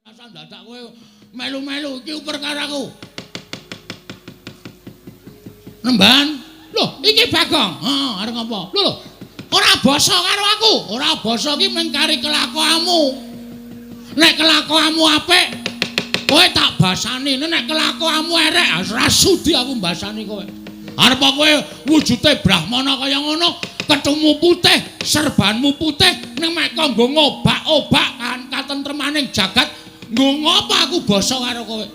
Rasa dadak kowe melu-melu iki perkaraku. Nemban. Lho, iki Bagong. Heeh, arep ngopo? Lho, lho. Ora basa karo aku. Ora basa iki mung kari kelakuanmu. Nek kelakuanmu apik, kowe tak basani. Nek kelakuanmu erek, ora sudi aku mbasani kowe. Arep kowe wujude brahmana kaya ngono, kethumu putih, serbanmu putih, ning mek kok nggo ngobak-obak kan katentremaning jagat, nggo ngopo aku basa karo kowe?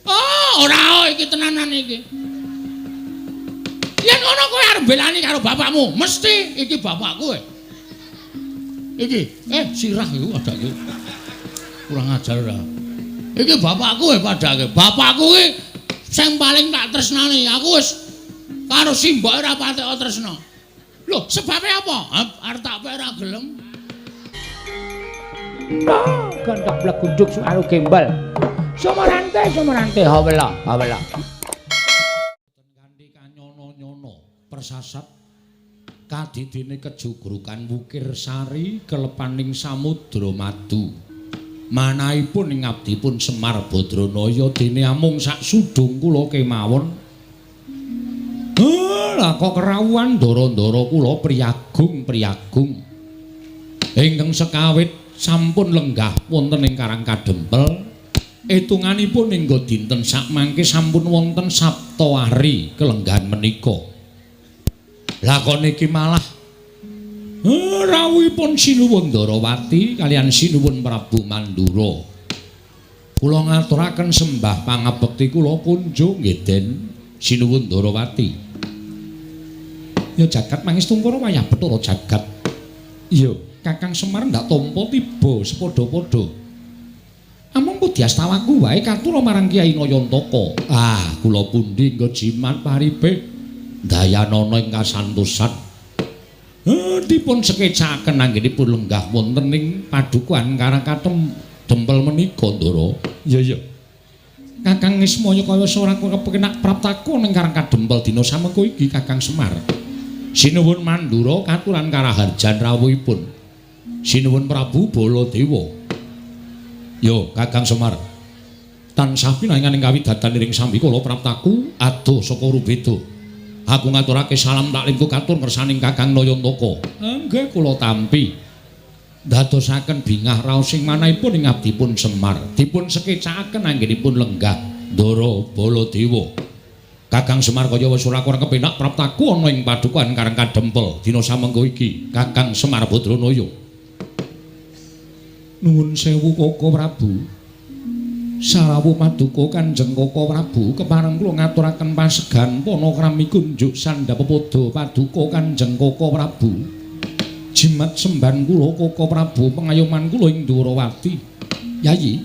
Oh, ora iki tenanan iki. Yen ngono kowe arep mbelani karo bapakmu, mesti iki bapakku. Iki, sirah iku padake. Kurang ajar ora. Iki bapakku padake. Bapakku iki sing paling tak tresnani. Aku wis karo simboke ora patek tresna. Lho, sebabe apa? Arep tak pek ora gelem. Gontok blegunduk suaru gembel. Sumorante sumorante hawela hawela. Kanthi kanyono-nyono persasat kadidine kejugrukan Wukir Sari kelepaning samudra madu. Manahipun ing abdipun Semar Badranaya dene amung sak sudung kula kemawon. Lah kok kerawuhan ndara-ndara kula priyagung-priyagung ingkang sekawit sampun lenggah wonten ing Karang Kadempel. Etunganipun hingga dinten sakmangke sampun wonten saptawari kelenggahan menika. Lah kok niki malah rawuhipun Sinuwun Ndarawati kaliyan Sinuwun Prabu Mandura. Kula ngaturaken sembah pangabekti kula kunjung nggih Den Sinuwun Ndarawati. Ya jagat mangestungkara wayah Bathara jagat. Iya, Kakang Semar ndak tampa tiba sepadha-padha. Amung pudyastawaku wae katura marang Kyai Nayantaka. Ah, kula pundi nggo jimat paripe dayanana ing kasantosan. Dipun sekecaken anggenipun lenggah wonten ing padukuhan Karangkatem Dempel menika, Ndara. Iya, iya. Kakang Ismaya kaya ora kepenak praptaku ning Karang Kadempel dina samengko iki Kakang Semar. Sinuwun Mandura katuran karaharjan rawuhipun. Sinuwun Prabu Baladewa. Yo, Kakang Semar. Tansah pinangan ing kawidatan ing sambikala praptaku adoh saka Rubeda. Aku ngaturake salam taklimku katur ngersaning Kakang Nayantaka. Nggih kula tampi. Dadosaken bingah raos ing manahipun ing abdipun Semar. Dipun sekecakaken anggenipun lenggah Ndara Baladewa. Kakang Semar kaya wis ora kurang kepenak praptaku ana ing padukuhan Karang Kadempel dina samengko iki. Kakang Semar Badranaya. Nuwun sewu Koko Prabu. Sarawuh paduka Kanjeng Koko Prabu kepareng kula ngaturaken pasegan panakrami kunjuk sandhap pepada paduka Kanjeng Koko Prabu. Jimat semban kula Koko Prabu pengayoman kula ing Ndorowati. Yayi,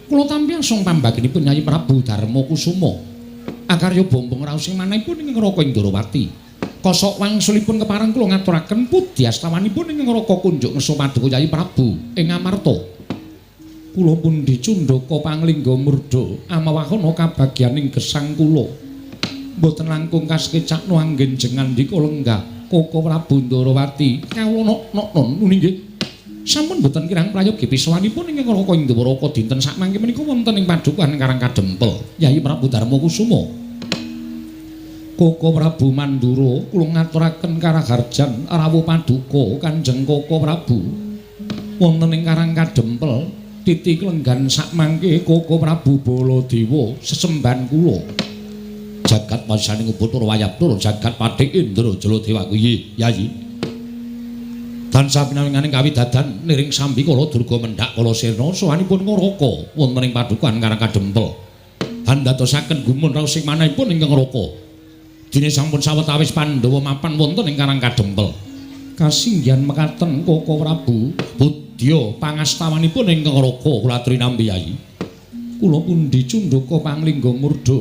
kula tampi asung pambaginipun Yayi Prabu Darma Kusuma. Akarya bombong raos ing manahipun ing Raka Indrawati. Kosok wangsulipun kepareng kula ngaturaken pudyastawanipun ing Raka kunjuk ngersa paduka Yayi Prabu ing Amarta. Kula pundi cundhaka panglingga murda amawahana kabagyaning gesang kula. Mboten langkung kasekecakno anggen jengandika lenggah Koko Prabu Ndarawati. Kawula nok-non nuni nggih. Sampun mboten kirang prayogi pisawanipun ing Raka Indawaraka dinten sakmangke menika wonten ing padukuhan Karang Kadempel Yayi Prabu Darma Kusuma. Koko Prabu Mandura kula ngaturaken karaharjan rawuh paduka Kanjeng Koko Prabu wonten ing Karang Kadempel titi klenggan sakmangke Koko Prabu Baladewa sesemban kula. Jagat wasaning Bathara Wayabdara jagat Patih Indra Jaladewa kuwi Yayi. Tansah pinawinganing kawidadan niring sambikala durga mendhak kala sirna sowanipun Ngaraka wonten ing padukuhan Karang Kadempel. Andadosaken gumun raos ing manahipun ingkang Ngaraka. Dene sampun sawetawis Pandhawa mapan wonten ing Karang Kadempel. Kasinggihan mekaten Koko Prabu budya pangastawanipun ingkang Ngaraka kula aturi nampi Yayi. Kula pundi cundhaka panglingga murda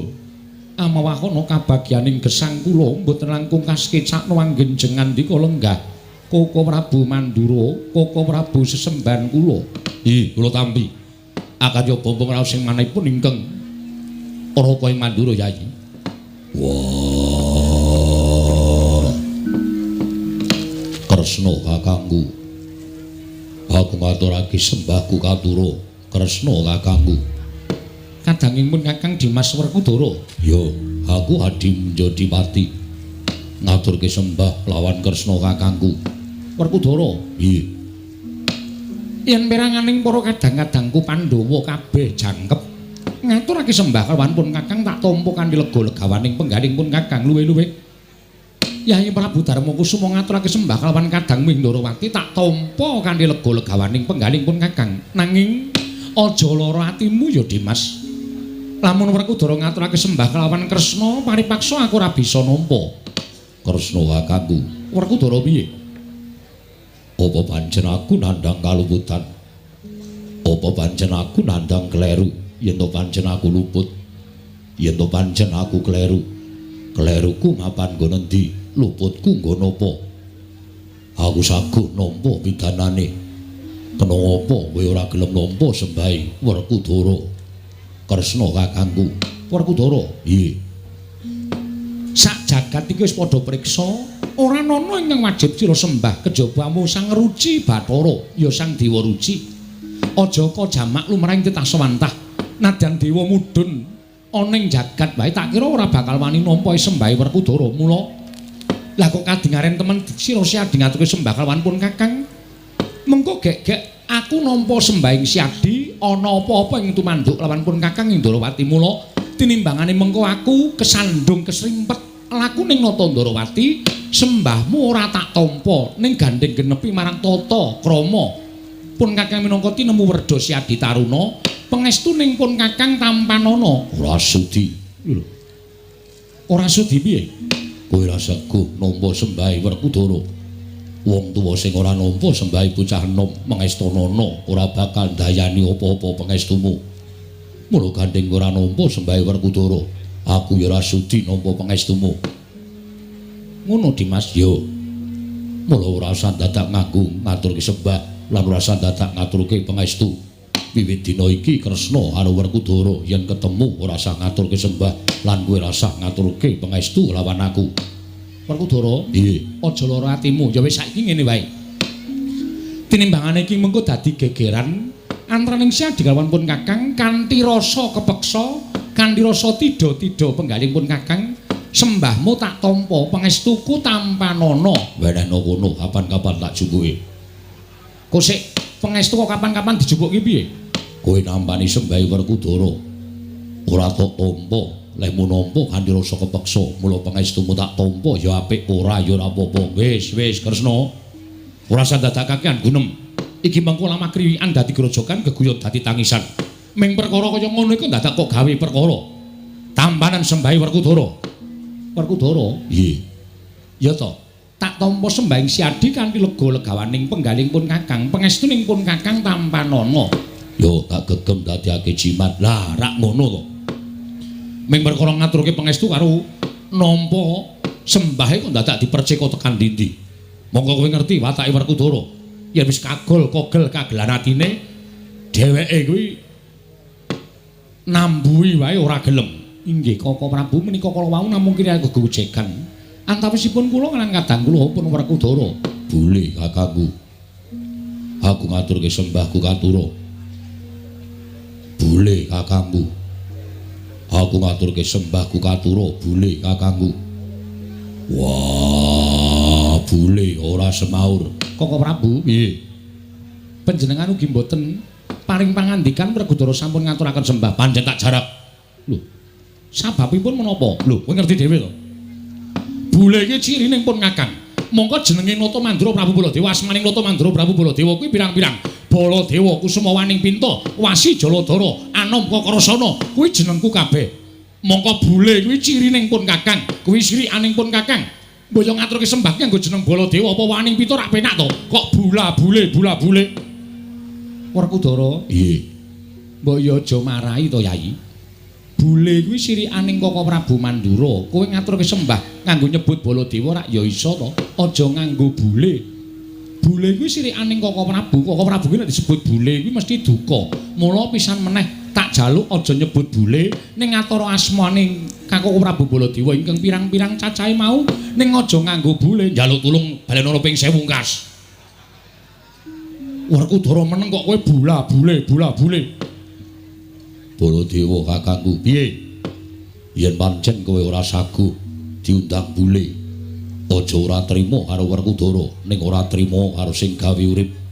amawahana kabagyaning gesang kula mboten langkung kasekecakno anggen jengandika lenggah Koko Prabu Mandura, Koko Prabu sesemban kula. Ih, kula tampi. Akarya bombong raos ing manahipun ingkang Raka ing Mandura Yayi. Wah. Kresna kakangku. Aku ngaturake sembahku katura Kresna kakangku. Kadanging pun Kakang Dimas Werkudara. Ya, aku Adi Njodipati ngaturke sembah lawan Kresna kakangku. Werkudara, piye? Yen peranganing para kadang-kadangku Pandhawa kabeh jangkep ngaturake sembah kelawan pun Kakang tak tampa kanthi lega legawaning penggaling pun Kakang luwih-luwih. Yayi Prabu Darma Kusuma ngaturake sembah kelawan Kadang Mindrawati tak tampa kanthi lega legawaning penggaling pun Kakang. Nanging aja lara atimu ya Dimas. Lamun Werkudara ngaturake sembah kelawan Kresna paripaksa aku ora bisa nampa. Kresna kakangku. Werkudara piye? Apa pancen aku nandhang kaluputan? Apa pancen aku nandhang kleru? Yen to pancen aku luput? Yen to pancen aku kleru? Kleruku mapan nggon endi? Luputku nggon apa? Aku saguh nampa pidanane. Kena apa kowe ora gelem nampa sembahe Werkudara? Kresna kakangku. Werkudara, piye? Sak jagat iki wis padha priksa, ora ana ingkang wajib sira sembah kejaba amung Sang Ruci Bathara, ya Sang Dewa Ruci. Aja kajamak lumrahing titah sewantah. Nadyan dewa mudhun ana ing jagat wae tak kira ora bakal wani nampa sembahe Werkudara. Mula lah kok kadingaren temen sira Siadi ngaturke sembah kelawan pun Kakang. Mengko gek-gek aku nampa sembahing Siadi ana apa-apa ing tumanduk lawan pun Kakang ing Ndrawati. Mula tinimbangane mengko aku kesandung kesrimpet laku ning Nata Ndrawati, sembahmu ora tak tampa ning gandeng genepi marang tata krama. Pun Kakang minangka tinemu werda Siadi Taruna, pangestuning pun Kakang tampanana. Ora sudi. Lho. Ora sudi piye? Kowe ora seguh nampa sembahe Werkudara. Wong tuwa sing ora nampa sembahe bocah enom mengestanana ora bakal ndayani apa-apa pangestumu. Mula gandeng ora nampa sembahe Werkudara, aku ya ora sudi nampa pangestumu. Ngono Dimas, yo. Mula ora usah dadak nganggo ngaturke sembah lan ora usah dadak ngaturke pangestu. Wiwit dina iki Kresna karo Werkudara yen ketemu ora usah ngaturke sembah lan kowe ora usah ngaturke pangestu lawan aku. Werkudara, piye? Aja lara atimu. Ya wis saiki ngene wae. Tinimbangane iki mengko dadi gegeran antaraning Siadi kalawan pun Kakang kanthi rasa kepeksa, kanthi rasa tida-tida penggaling pun Kakang, sembahmu tak tampa, pangestuku tampanana. Wenehno kono kapan-kapan tak jupuke. Kok sik pangestu kok kapan-kapan dijupuki piye? Kowe nampani sembahe Werkudara. Ora tok tampa, lehmu nampa kanthi rasa kepeksa, mula pangestumu tak tampa ya apik ora ya ora apa-apa. Wis, wis Kresna. Ora usah dadak kakean gunem. Iki mengko lamah kriwikan dadi grojogan geguyon dadi tangisan. Ming perkara kaya ngono iku dadak kok gawe perkara. Tampanan sembahe Werkudara. Werkudara, piye? Ya to. Tak tampa sembahing Siadi kanthi lega legawaning penggaling pun Kakang, pangestuning pun Kakang tampanana. Yo tak gegem dadiake jimat. Lah rak ngono to. Ming perkara ngaturke pangestu karo nampa sembahe kok dadak dipercika tekan ndi-ndi. Monggo kowe ngerti watake Werkudara. Yen wis kagol kogel kagelan atine dheweke kuwi nambuhi wae ora gelem. Inggih Kaka Prabu, menika kala wau namung kira gegojegan. Antawisipun kula lan kadang kula pun Werkudara. Boleh kakangku. Aku ngaturke sembahku katura. Boleh kakangku. Aku ngaturke sembahku katura. Boleh kakangku. Wah, boleh ora semaur. Kaka Prabu, piye? Panjenengan ugi mboten paring pangandikan Werkudara sampun ngaturaken sembah pancen tak jarak. Lho. Sababipun menapa? Lho, kowe ngerti dhewe to? Bule iki cirine pun Kakang. Mongko jenenge Nata Mandura Prabu Baladewa, asmaning Nata Mandura Prabu Baladewa kuwi pirang-pirang. Baladewa Kusuma Waning Pinta, Wasi Jaladara, Anom Kakrasana, kuwi jenengku kabeh. Mongko bule kuwi cirine pun Kakang, kuwi sirikaning pun Kakang. Mbok yo ngaturke sembah ki nganggo jeneng Baladewa apa Waning Pinta rak penak to? Kok bula bule bula bule. Werkudara, piye? Mbok yo aja marahi to, Yayi. Bule kuwi sirikaning Kaka Prabu Mandura. Kowe ngaturke sembah nganggo nyebut Baladewa rak ya iso to. Aja nganggo bule. Bule kuwi sirikaning Kaka Prabu. Kaka Prabu kuwi nek disebut bule kuwi mesti duka. Mula pisan meneh tak jaluk aja nyebut bule ning ngatara asmane Kaka Prabu Baladewa ingkang pirang-pirang cacahe mau ning aja nganggo bule. Njaluk tulung balenono ping 1000 kas. Werkudara meneng kok kowe bula-bule, bula-bule. Baladewa kakangku, piye? Yen pancen kowe ora saguh diundang bule, aja ora trima karo Werkudara, ning ora trima karo sing gawe urip.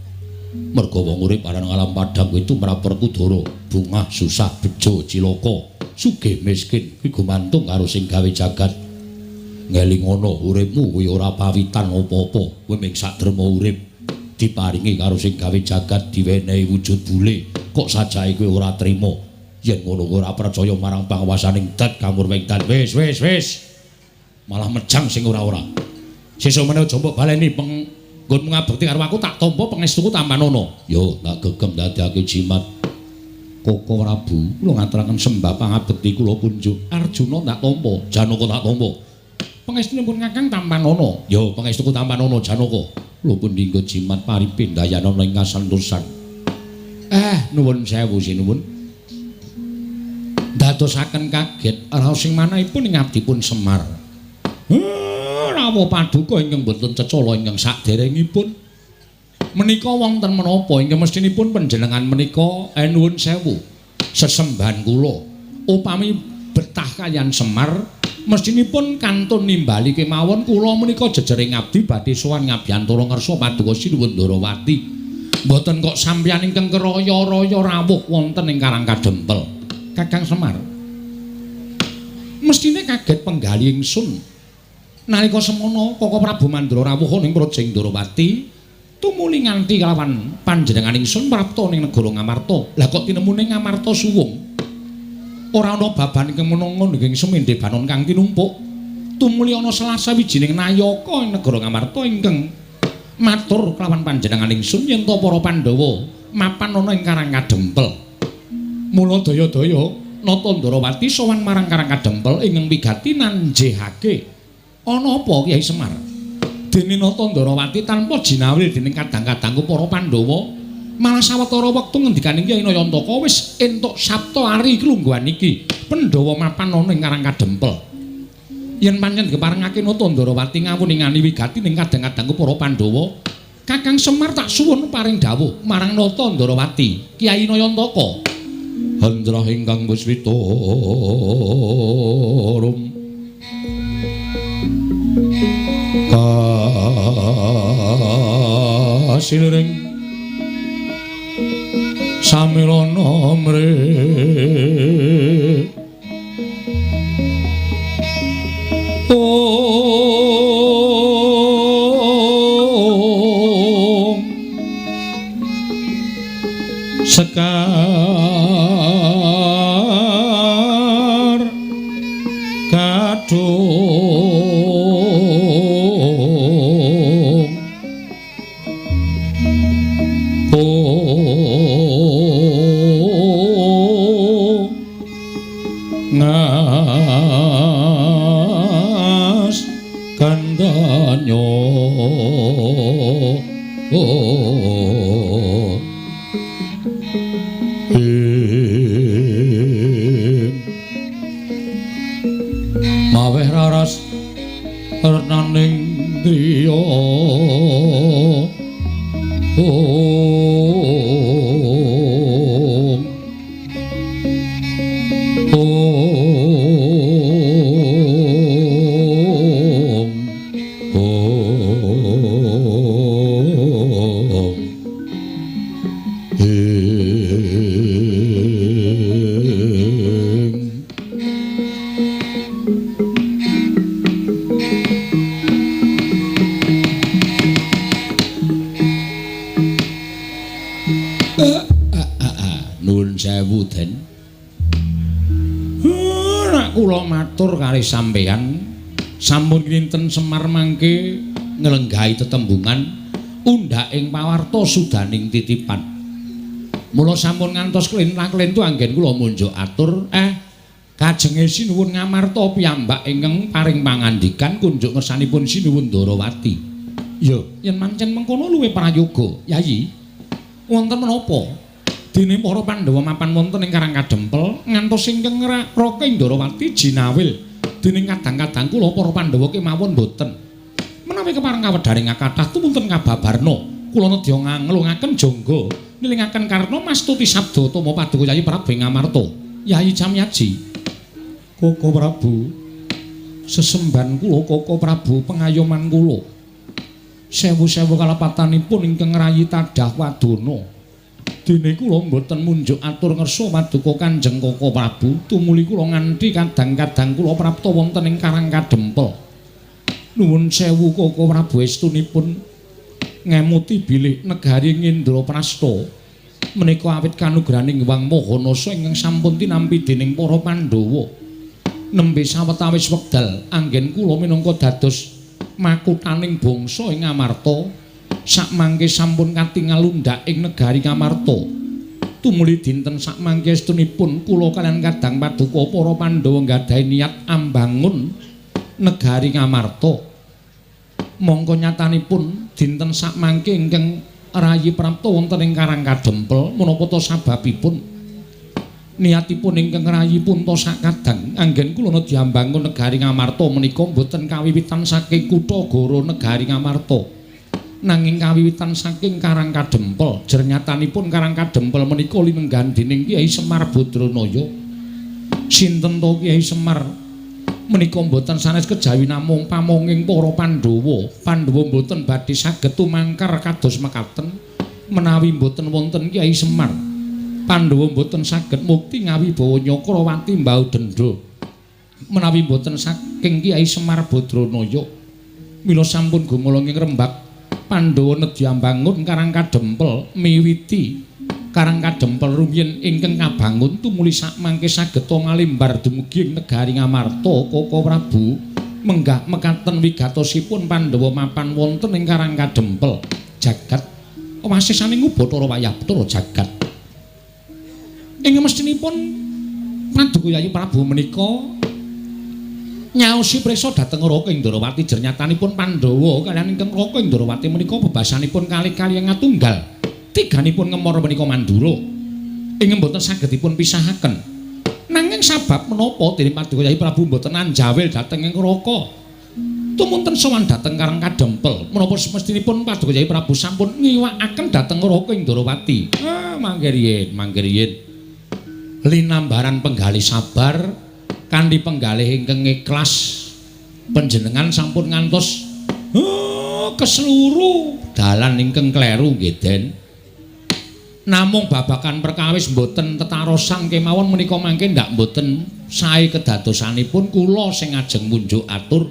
Merga wong urip aran alam padhang kuwi tumrap Werkudara, bungah susah bejo cilaka, sugih miskin kuwi gumantung karo sing gawe jagat. Ngelingono uripmu kuwi ora pawitan apa-apa, kowe mung sak derma urip diparingi karo sing gawe jagat diwenehi wujud bule, kok sajake kowe ora trima. Yen ngono kowe ora percaya marang panguwasaning dat kamurwing dan. Wis wis wis. Malah mejang sing ora-ora. Sesuk meneh aja mbok baleni penggonmu ngabekti karo aku tak tampa pangestuku tampanono. Yo tak gegem dadekake jimat. Koko Prabu kula ngaturaken sembah pangabekti kula kunjuk. Arjuna tak tampa, Janaka tak tampa. Pangestunipun Kakang tampanono. Yo pangestuku tampanono Janaka. Kula pun dinggo jimat paripindayanana ing kasantosan. Nuwun sewu sinuwun. Dadosaken kaget raos sing manahipun ing abdipun Semar. Rawuh paduka ingkang boten cecala ingkang saderengipun. Menika wonten menapa ingkang mestinipun panjenengan menika nuwun sewu sesembahan kula. Upami betah kaliyan Semar mestinipun kantun nimbali kemawon kula menika jejering abdi badhe sowan ngabiyantara ngersa paduka Sinuwun Ndarawati. Mboten kok sampeyan ingkang keraya-raya rawuh wonten ing Karang Kadempel. Kakang Semar mestine kaget penggali ingsun nalika semono Koko Prabu Mandura rawuh ning Praja Ndarawati tumuli nganti kelawan panjenengan ingsun prapta ning negara Ngamarta. Lah kok tinemune Ngamarta suwung ora ana baban ingkang menanga ing semende banon kang tinumpuk. Tumuli ana salah sawijining nayaka ing negara Ngamarta ingkang matur kelawan panjenengan ingsun yen ta para Pandhawa mapan ana ing Karang Kadempel. Mula daya-daya Nata Ndarawati sowan marang Karang Kadempel ingkang wigati nanjehake. Ana apa Kyai Semar? Dene Nata Ndarawati tanpa jinawil dening kadang-kadangku para Pandhawa, malah sawetara wektu ngendikaning Kyai Nayantaka wis entuk sabta ari klungguhan iki. Pandhawa mapan ana ing Karang Kadempel. Yen pancen diparengake Nata Ndarawati ngawuningani wigati ning kadang-kadangku para Pandhawa, Kakang Semar tak suwun paring dawuh marang Nata Ndarawati, Kyai Nayantaka. Hendra ingkang buswita rum kasiliring samirana mre om sekar kadung ngas kandanyo maweh raras renaning driya om om om ing nuwun sewu Den. Nek kula matur kalih sampeyan sampun kinten Semar mangke nglenggahi tetembungan undhak ing pawarta sudaning titipan. Mula sampun ngantos klentang-klentu anggen kula munjuk atur kajenge Sinuwun Ngamarta piyambak ingkang paring pangandikan kunjuk ngersanipun Sinuwun Ndarawati. Ya, yen mancen mengkono luwih prayoga, Yayi. Wonten menapa? Dene para Pandhawa mapan wonten ing Karang Kadempel ngantos ingkang ngraka Ndarawati jinawil dening kadang-kadang kula para Pandhawa kemawon boten. Menawi kepareng kawedharing kathah tumunten kababarna Kula nedya nglungaken jangga nilingaken karna mastuti sabda tama paduka Yayi Prabu ing Ngamarta. Yayi Camyaji. Koko Prabu, sesembahan kula Koko Prabu pengayoman kula. Sewu-sewu kalepatanipun ingkang ngrayi tadah wadana. Dene kula mboten munjuk atur ngersa paduka Kanjeng Koko Prabu, tumuli kula nganti kadang-kadang kula prapta wonten ing Karang Kadempel. Nuwun sewu Koko Prabu estunipun ngemuti bilih negari Ngendraprasta menika awit kanugrahaning Hyang Maha Nasa ingkang sampun tinampi dening para Pandhawa. Nembe sawetawis wekdal anggen kula minangka dados makuthaning bangsa ing Ngamarta sakmangke sampun katingal lundak ing negari Ngamarta. Tumuli dinten sakmangke estunipun kula kaliyan kadang paduka para Pandhawa nggadahi niat ambangun negari Ngamarta. Mongko nyatanipun dinten sakmangke ingkang rayi prapta wonten ing Karang Kadempel menapa ta sababipun niatipun ingkang rayi punta sakadang anggen kula nedya ambangun negari Ngamarta menika mboten kawiwitan saking kutha Goro negari Ngamarta, nanging kawiwitan saking Karang Kadempel. Jernyatanipun Karang Kadempel menika linenggahan dening Kyai Semar Badranaya. Sinten to Kyai Semar menika mboten sanes kejawi namung pamonging para Pandhawa. Pandhawa mboten badhe saged tumangkar kados mekaten menawi mboten wonten Kyai Semar. Pandhawa mboten saged mukti ngawibawa Nyakrawati mbau dendha menawi mboten saking Kyai Semar Badranaya. Mila sampun gumolonging rembag Pandhawa nedya mbangun Karang Kadempel miwiti Karang Kadempel rumiyin ingkang kabangun tumuli sakmangke saged malimbar dumugi ing negari Ngamarta. Koko Prabu menggah mekaten wigatosipun Pandhawa mapan wonten ing Karang Kadempel jagat wasisaning Ubathara wayah Bathara jagat. Ing mestinipun paduka Yayi Prabu menika nyaosi prisa dhateng Raka Indrawati. Jernyatanipun Pandhawa kaliyan ingkang Raka Indrawati menika bebasanipun kalih-kalih ngatunggal. Tiganipun ngemor menika Mandura ing mboten saged dipun pisahaken. Nanging sabab menapa dening paduka Yayi Prabu mboten anjawil dhateng ing Raka, tumunten sowan dhateng Karang Kadempel? Menapa semestinipun paduka Yayi Prabu sampun ngiwakaken dhateng Raka Indrawati? Ah, mangke riyin, mangke riyin. Linambaran penggalih sabar kanthi penggalih ingkang ikhlas panjenengan sampun ngantos keseluruh dalan ingkang kleru nggih Den. Namung babagan perkawis mboten tetarosan kemawon menika mangke ndak mboten sae kedadosanipun kula sing ajeng munjuk atur.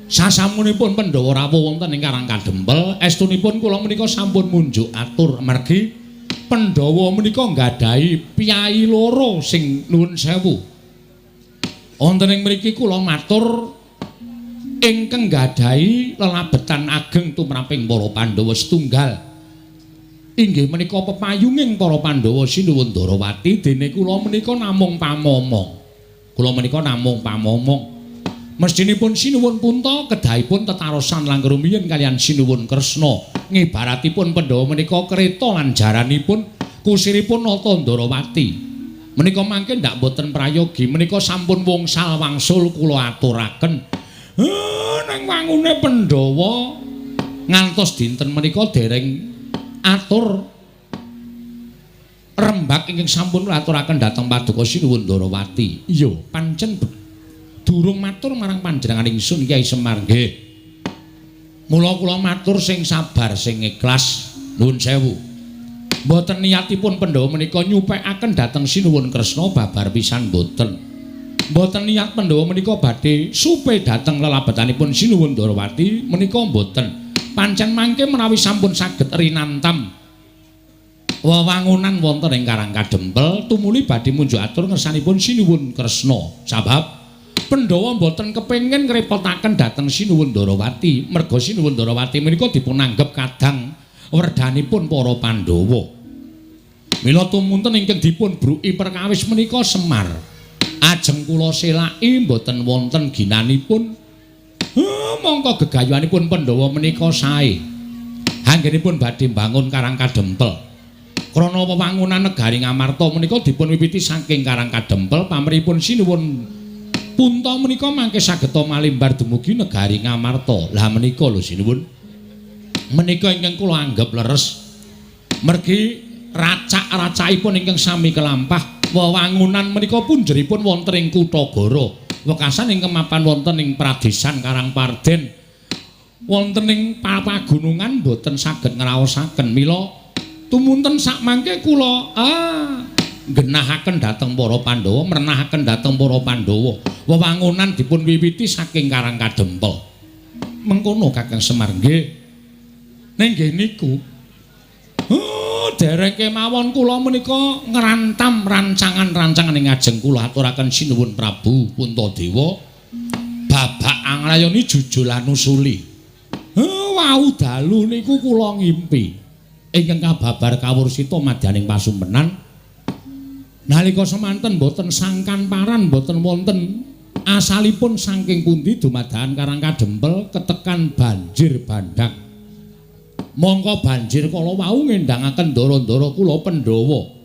Sasampunipun Pandhawa rawuh wonten ing Karang Kadempel, estunipun kula menika sampun munjuk atur mergi Pandhawa menika nggadahi piyayi loro sing nuwun sewu. Wonten ing mriki kula matur ingkang nggadahi lelabetan ageng tumraping para Pandhawa setunggal. Inggih menika pepayunging para Pandhawa Sinuwun Darawati, dene kula menika namung pamomong. Kula menika namung pamomong. Mestinipun Sinuwun Punta kedahipun tetarosan langkung rumiyin kaliyan Sinuwun Kresna. Ngibaratipun Pandhawa menika kereta lan jaranipun kusiripun Nata Ndarawati. Menika mangke ndak mboten prayogi, menika sampun wungsal wangsul kula aturaken. Nang wangune Pandhawa ngantos dinten menika dereng atur rembag ingkang sampun kula aturaken dhateng paduka Sinuwun Ndarawati. Iya, pancen durung matur marang panjenengan ingsun Kyai Semar nggih. Mula kula matur sing sabar sing ikhlas, nuwun sewu. Mboten niatipun Pandhawa menika nyupekaken dhateng Sinuwun Kresna babar pisan mboten. Mboten niat Pandhawa menika badhe supe dhateng lelabetanipun Sinuwun Ndarawati menika mboten. Pancen mangke menawi sampun saged rinantam wewangunan wonten ing Karang Kadempel tumuli badhe munjuk atur ngersanipun Sinuwun Kresna. Sabab Pandhawa mboten kepengin ngrepotaken dhateng Sinuwun Ndarawati, merga Sinuwun Ndarawati menika dipunanggep kadang werdanipun para Pandhawa. Mila tumunten ingkang dipun bruki perkawis menika Semar. Ajeng kula selaki mboten wonten ginanipun. Mongko gegayuhanipun Pandhawa menika sae. Anggenipun badhe mbangun Karang Kadempel. Krana wewangunan negari Ngamarta menika dipun wiwiti saking Karang Kadempel, pamrihipun Sinuwun Punta menika mangke saged malimbar dumugi negari Ngamarta. Lah menika lho Sinuwun. Menika ingkang kula anggep leres. Mergi racak-racakipun ingkang sami kelampah wewangunan menika punjeripun wonten ing Kutagara. Wekasan ingkang mapan wonten ing Pradesan Karangparden. Wonten ing pagunungan boten saged ngraosaken. Mila tumunten sakmangke kula genahaken dhateng para Pandhawa, merenahaken dhateng para Pandhawa. Wewangunan dipun wiwiti saking Karang Kadempel. Mengkono Kakang Semar nggih. Ning nggih niku. Oh, dereng kemawon kula menika ngrantam rancangan-rancangan ing ngajeng kula aturaken sinuwun Prabu Puntadewa. Babak anglayoni jujulan usuli. Oh, wau dalu niku kula ngimpi ingkang kababar kawursita madyaning pasumpenan. Nalika semanten boten sangkan paran boten wonten asalipun saking pundi dumadakan Karang Kadempel ketekan banjir bandhang. Mongko banjir kala wau ngendangaken ndara-ndara kula Pandhawa.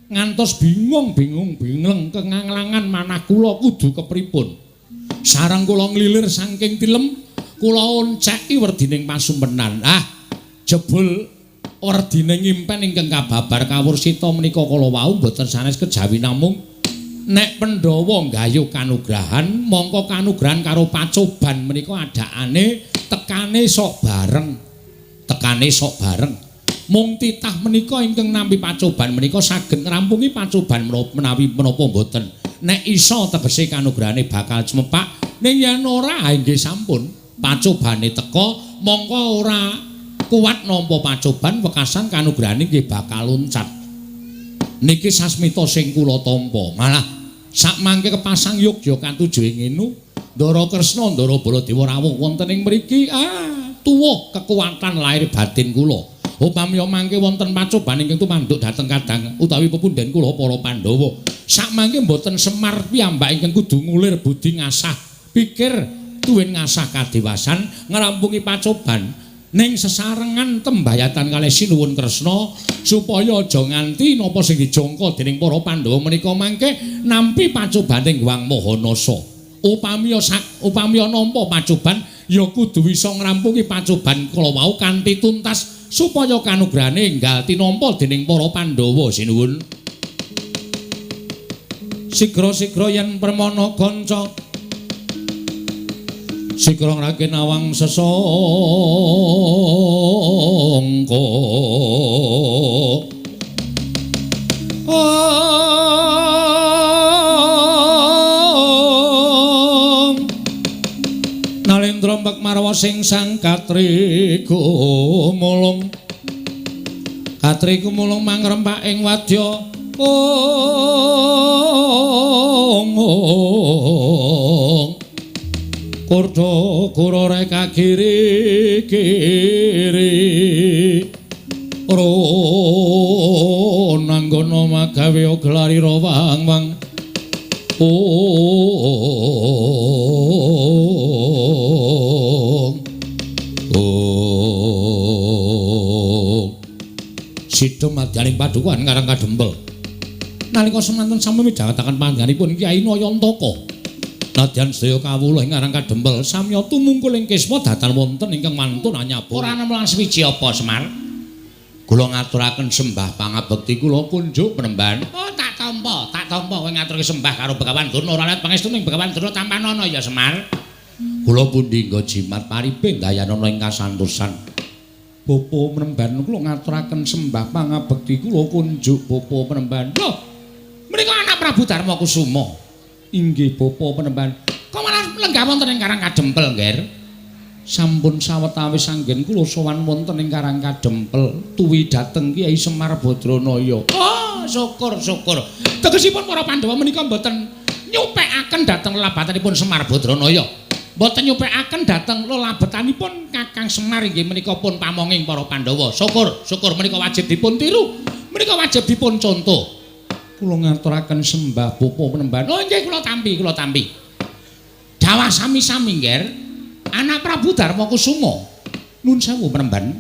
Ngantos bingung-bingung bingleng kenganglangan manah kula kudu kepripun. Sareng kula nglilir saking tilem, kula onceki werdining pasumpenan. Ah, jebul werdine ngimpen ingkang kababar kawursita menika kala wau boten sanes kejawi namung nek Pandhawa nggayuh kanugrahan, mongko kanugrahan karo pacoban menika adakane tekane sok bareng. Tekane sok bareng. Mung titah menika ingkang nampi pacoban menika saged ngrampungi pacoban menawi menapa mboten. Nek iso tegese kanugrahane bakal cumepak, ning yen ora nggih sampun pacobane teka mongko ora kuat nampa pacoban wekasan kanugrahane nggih bakal loncat. Niki sasmita sing kula tampa. Malah sakmangke kepasang yogya katuju ing ngenu, Ndara Kresna Ndara Baladewa rawuh wonten ing mriki. Tuwuh kekuatan lahir batin kula. Upami mangke wonten pacoban ingkang tumanduk dhateng kadang utawi pepundhen kula para Pandhawa. Sakmangke mboten Semar piyambak ingkang kudu ngulir budi ngasah pikir tuwin ngasah kadewasan ngrampungi pacoban ning sesarengan tembayatan kalih Sinuwun Kresna supaya aja nganti napa sing dijangka dening para Pandhawa menika mangke nampi pacobaning Hyang Mahanasa. Upami nampa pacoban ya kudu bisa ngrampungi pacoban kala wau kanthi tuntas supaya kanugrahane enggal tinampa dening para Pandhawa. Sinuwun. Sigra-sigra yen permana kanca sigra ngrake nawang sesangka. Nalendra mbek marwa sing sang katri gumulung. Katri gumulung mangrempak ing wadya ong. Kurda kura reka kiri kiri. Ronanggana magawe gelari rawang-wang. Sida madyaning padukuhan Karang Kadempel. Nalika semanten sami midhangetaken panjenenganipun Kyai Nayantaka. Nadyan sedaya kawula ing Karang Kadempel samya tumungkul ing kisma datan wonten ingkang mantun anyabara. Ora ana lan swiji apa Semar? Kula ngaturaken sembah pangabekti kula kunjuk penemban. Oh, tak tampa, tak tampa kowe ngaturke sembah karo Begawan Durna ora let pangestu ning Begawan Durna tampanana ya Semar. Kula pundi nggo jimat paripe dayanana ing kasantosan. Bapa penemban kula ngaturaken sembah pangabekti kula kunjuk bapa penemban. Lho, menika anak Prabu Darma Kusuma. Inggih bapa penemban. Kok malah lenggah wonten ing Karang Kadempel, Ngger? Sampun sawetawis anggen kula sowan wonten ing Karang Kadempel tuwi dhateng Kyai Semar Badranaya. Oh, syukur syukur. Tegesipun para Pandhawa menika mboten nyupekaken dhateng lelabatanipun Semar Badranaya. Mboten nyupekaken dhateng lelabetanipun Kakang Semar inggih menika pun pamonging para Pandhawa. Syukur, syukur menika wajib dipun tiru. Menika wajib dipun contoh. Kula ngaturaken sembah bapa penemban. Oh nggih kula tampi, kula tampi. Dawah sami-sami, Ngger. Anak Prabu Darma Kusuma. Nun sewu penemban.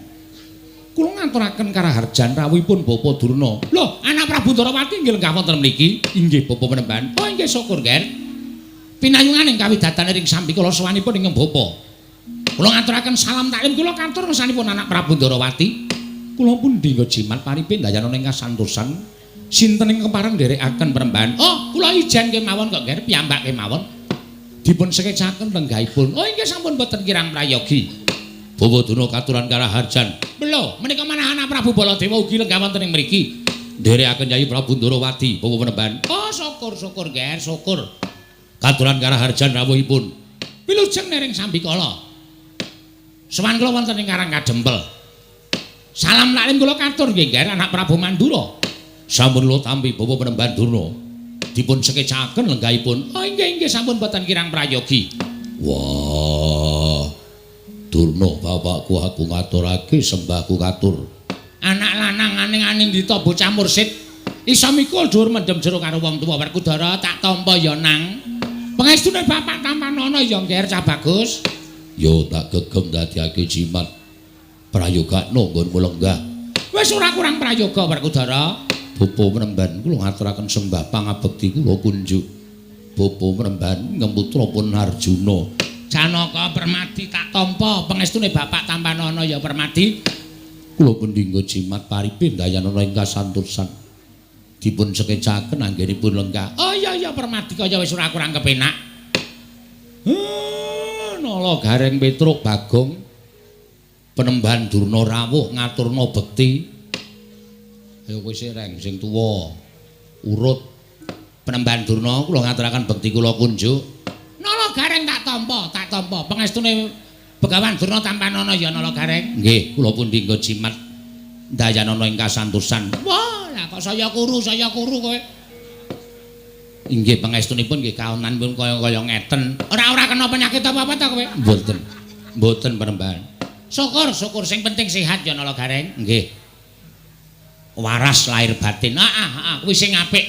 Kula ngaturaken karaharjan rawuhipun Bapa Durna. Lho, anak Prabu Ndarawati nggih lenggah wonten mriki. Inggih bapa penemban. Oh nggih syukur, Ngger. Pinayungan ing kawidatan ring sambikala sowanipun ingkang bapa. Kula ngaturaken salam taklim kula katur ngersanipun anak Prabu Ndarawati. Kula pundi nggo jimat paripe ndayana ing kasantosan. Sinten ing kepareng nderekaken Panembahan? Oh, kula ijen kemawon kok, Ger, piyambak kemawon. Dipun sekecaken lenggahipun. Oh, inggih sampun boten kirang prayogi. Bawa Durna katuran karaharjan. Lho, menika manah anak Prabu Baladewa ugi lenggah wonten ing mriki. Nderekaken Yayi Prabu Ndarawati, Bawa Panembahan. Oh, syukur syukur, Ger, syukur. Katuran karaharjan rawuhipun. Wilujeng nering sambikala. Sowan kula wonten ing Karang Kadempel. Salam taklim kula katur nggih, Ger, anak Prabu Mandura. Sampun kula tampi Bawa Panembahan Durna. Dipun sekecaken lenggahipun. Oh, inggih inggih sampun boten kirang prayogi. Wah. Durna bapakku aku ngaturake sembahku katur. Anak lanang aning-aning dita bocah mursid iso mikul dhuwur mendem jero karo wong tuwa. Werkudara tak tampa ya nang. Pangestune bapak tampanana ya Nger cah bagus. Yo tak gegem dadiake jimat. Prayogakno nggonmu lenggah. Wis ora kurang prayoga Werkudara. Bapa Panembahan kula ngaturaken sembah pangabekti kula kunjuk. Bapa Panembahan ngemputra pun Arjuna. Janaka Permadi tak tampa pangestune bapak tampanana ya Permadi. Kula pendhingga jimat paripe ndayanana ing kasantosan. Dipun sekecaken anggenipun lenggah. Oh iya iya Permadi kaya wis ora kurang kepenak. Nala Gareng Petruk Bagong Panembahan Durna rawuh ngaturna bekti. Ayo kowe sik reng sing tuwa. Urut Panembahan Durna kula ngaturaken bekti kula kunjuk. Nala Gareng tak tampa, tak tampa. Pangestune Begawan Durna tampanana ya Nala Gareng. Nggih, kula pundi nggo jimat ndayanana ing kasantosan. Wah, lah kok saya kuru kowe. Inggih pangestunipun nggih kaonanipun kaya-kaya ngeten. Ora-ora kena penyakit apa-apa ta kowe? Mboten. Mboten Panembahan. Syukur, syukur sing penting sehat ya Nala Gareng. Nggih. Waras lahir batin. Heeh, heeh, kuwi sing apik.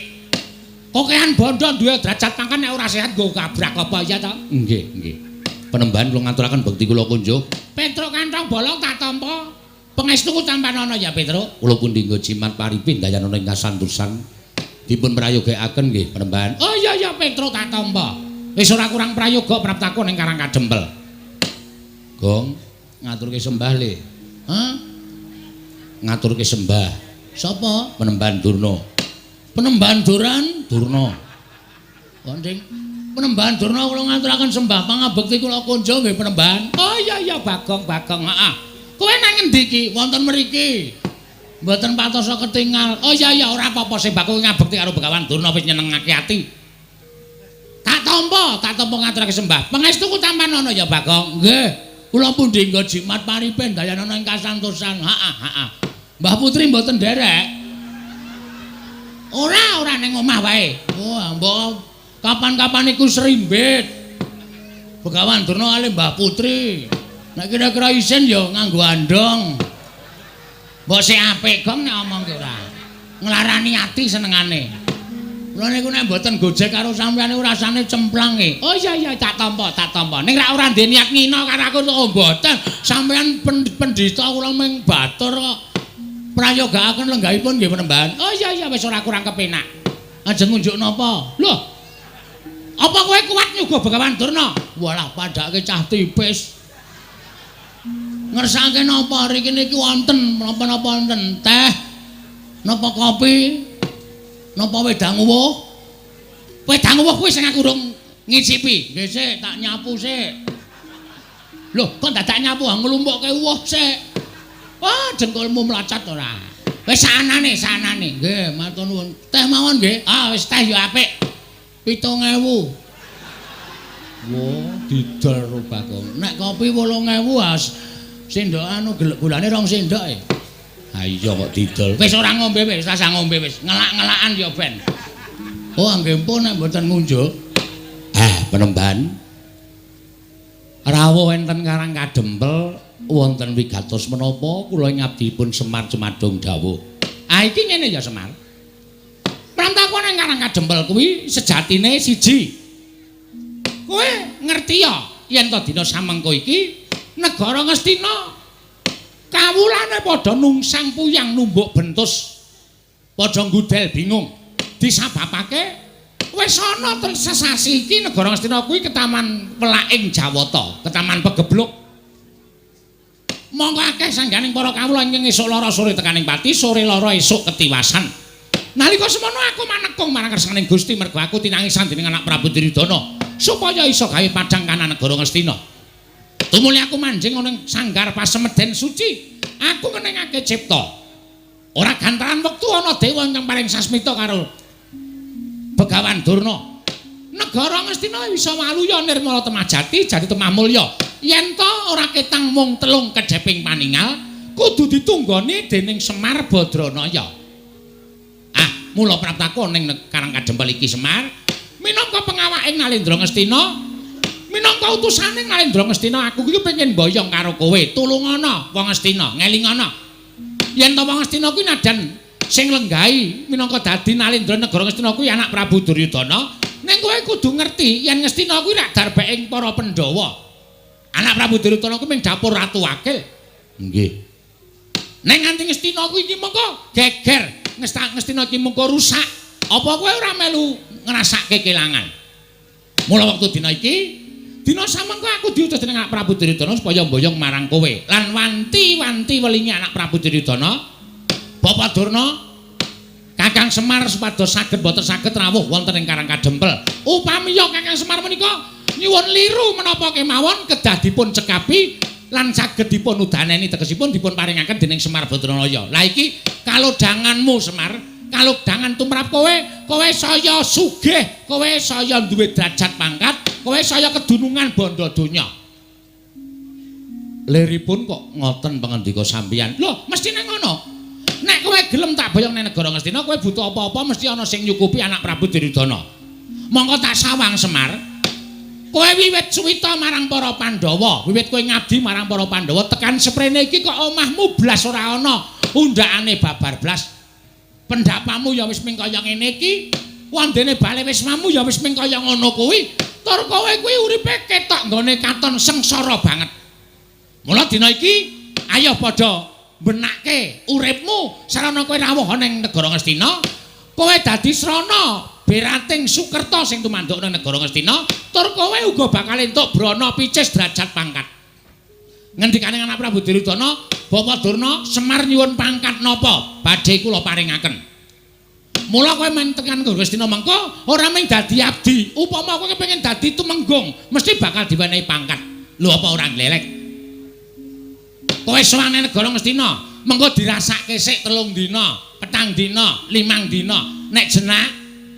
Kokean bondo duwe derajat pangkat nek ora sehat nggo kabrak apa ya ta? Nggih, nggih. Panembahan kula ngaturaken bekti kula kunjuk. Petruk kantong bolong tak tampa. Pangestuku tampanana ya Petruk. Kula pundi nggo jimat paripe ndayanana ing kasantosan. Dipun prayogakaken nggih Panembahan. Oh iya iya Petruk tak tampa. Wis ora kurang prayoga praptaku ning Karang Kadempel. Gong ngaturke sembah le. Hah? Ngaturke sembah. Sapa? Panembahan Durna. Panembahan Duran Durna. Konding Panembahan Durna kula ngaturaken sembah pangabekti kula kunjung nggih Panembahan. Oh iya iya Bagong Bagong heeh. Kowe nang ngendi iki? Wonten mriki. Mboten patosa ketingal. Oh iya iya ora apa-apa sembahku ngabekti karo Begawan Durna wis nyenengake ati. Tak tampa, tak tampa ngaturake sembah. Pangestuku tampanana ya Bagong. Nggih. Kula pundi nggo jimat paripe ndayanana ing kasantosan. Heeh heeh. Mbah Putri mboten nderek. Ora, ora ning omah wae. Wah, mbok kapan-kapan iku serimbit. Begawan Durna kali Mbah Putri. Nek kira-kira isin ya nganggo andong. Mbok sik apik gong nek omong ki ora. Nglarani ati senengane. Kula niku nek mboten gojek karo sampeyan niku rasane cemplang e. Oh iya iya tak tampa, tak tampa. Ning rak ora ndek niat ngina karo aku oh mboten. Sampeyan pendhita kula ming batur kok. Prayogakaken lenggahipun nggih Panembahan. Oh iya iya wis ora kurang kepenak. Ajeng ngunjuk napa? Lho. Apa kowe kuat nyuguh Begawan Durna? Walah padhake cah tipis. Ngersake napa riki niki wonten napa-napa wonten teh, napa kopi, napa wedang uwuh? Wedang uwuh kuwi sing aku urung ngicipi. Nggih sik, tak nyapu sik. Lho, kok dadak nyapu nglumpukke uwuh sik. Wah, dengkulmu mlacat ora. Wis sanane, sanane. Nggih, matur nuwun. Teh mawon nggih. Ah, wis teh ya apik. 7000. Wah, didol ro Bagong. Nek kopi 8000 as sendok anu gulane 2 sendok e. Ha iya kok didol. Wis ora ngombe wis, rasah ngombe wis. Ngelak-ngelakan ya ben. Oh, nggih pun nek mboten ngunjuk. Ah, Panembahan. Rawuh enten Karang Kadempel wonten wigatos menapa kula ing abdipun Semar Jumadung dawuh. Ah iki ngene ya Semar. Prantaku nang Karang Kadempel kuwi sejatine siji. Kowe ngerti ya yen to dina samengko iki negara Ngastina kawulane padha nungsang puyang numbuk bentus. Padha nggudel bingung. Disababake wis ana sesasi iki negara Ngastina kuwi ketaman welaking Jawata, ketaman pegebluk. Monggo akeh sangganing para kawula ingkang esuk lara sore tekaning pati, sore lara esuk ketiwasan. Nalika semono aku manekung marang kersaning Gusti mergo aku tinangisan dening anak Prabu Duryudana supaya iso gawe padhang kanan negara Ngastina. Tumuli aku manjing ana ing sanggar pasemeden suci, aku ngeningake cipta. Ora gantaran wektu ana dewa ingkang paring sasmita karo Begawan Durna. Negara Ngastina bisa waluya nirmala temah jati jati temah mulya. Yen to ora ketang mung telung kedheping paningal, kudu ditunggoni dening Semar Badranaya. Ah, mula praptaku ning Karang Kadempel iki Semar, minangka pengawaking Nalendra Ngastina, minangka utusane Nalendra Ngastina, aku iki pengen mboyong karo kowe. Tulungana wong Ngastina, ngelingana. Yen to wong Ngastina kuwi nadan sing lenggahi minangka dadi Nalendra negara Ngastina kuwi anak Prabu Duryudana, ning kowe kudu ngerti yen Ngastina kuwi rak darbeking para Pandhawa. Anak Prabu Duryudana kuwi ming dapur ratu wakil. Nggih. Ning nganti Ngastina kuwi iki mengko geger, Ngastina iki mengko rusak. Apa kowe ora melu ngrasake kelangan? Mula wektu dina iki, dina samengko aku diutus dening anak Prabu Duryudana supaya mboyong marang kowe. Lan wanti-wanti welingi anak Prabu Duryudana, Bapak Durna, Kakang Semar supados saged boten saged rawuh wonten ing Karang Kadempel. Upamiya Kakang Semar menika nyuwun liru menapa kemawon kedah dipun cekapi lan saged dipun udaneni, tegesipun dipun paringaken dening Semar Badranaya. Lah iki kalodhanganmu Semar, kalodhangan tumrap kowe, kowe saya sugih, kowe saya duwe derajat pangkat, kowe saya kedunungan bondo donya. Liripun kok ngoten pangandika sampeyan? Lho, mestine ngono. Nek kowe gelem tak boyong ning negara Ngastina, kowe butuh apa-apa mesti ana sing nyukupi anak Prabu Duryudana. Monggo tak sawang Semar. Kowe wiwit suwita marang para Pandhawa, wiwit kowe ngabdi marang para Pandhawa tekan seprene iki kok omahmu blas ora ana, undhakane babar blas. Pendapamu ya wis ming kaya ngene iki, wondene bale wismamu ya wis ming kaya ngono kuwi. Tur kowe kuwi uripe ketok nggone katon sengsara banget. Mula dina iki ayo padha benake uripmu sarana kowe rawuh ana ing negara Ngastina, kowe dadi srana berating Sukerta sing tumanduk nang negara Ngastina, tur kowe uga bakal entuk brana picis derajat pangkat. Ngendikane anak Prabu Duryudana, Bapak Durna, Semar nyuwun pangkat napa badhe kula paringaken. Mula kowe men tekan Ngastina mengko ora mung dadi abdi, upama kowe kepengin dadi tumenggung, mesti bakal diwenehi pangkat. Lho apa ora glelek? Kowe sowan nang negara Ngastina, mengko dirasake sik 3 dina, 4 dina, 5 dina. Nek jenak,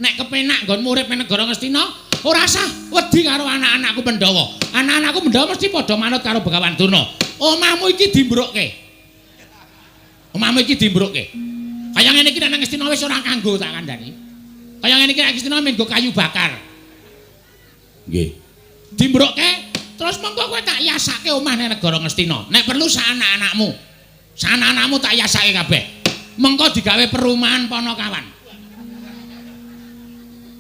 nek kepenak nggonmu urip ning negara Ngastina, ora usah wedi karo anak-anakku Pandhawa. Anak-anakku Pandhawa mesti padha manut karo Begawan Durna. Omahmu iki dimbrukke. Omahmu iki dimbrukke. Kaya ngene iki nek nang Ngastina wis ora kanggo tak kandhani. Kaya ngene iki nek Ngastina mung nggo kayu bakar. Nggih. Dimbrukke terus mengko kowe tak yasake omah ning negara Ngastina. Nek perlu sak anak-anakmu. Sak anak-anakmu tak yasake kabeh. Mengko digawe perumahan Ponokawan.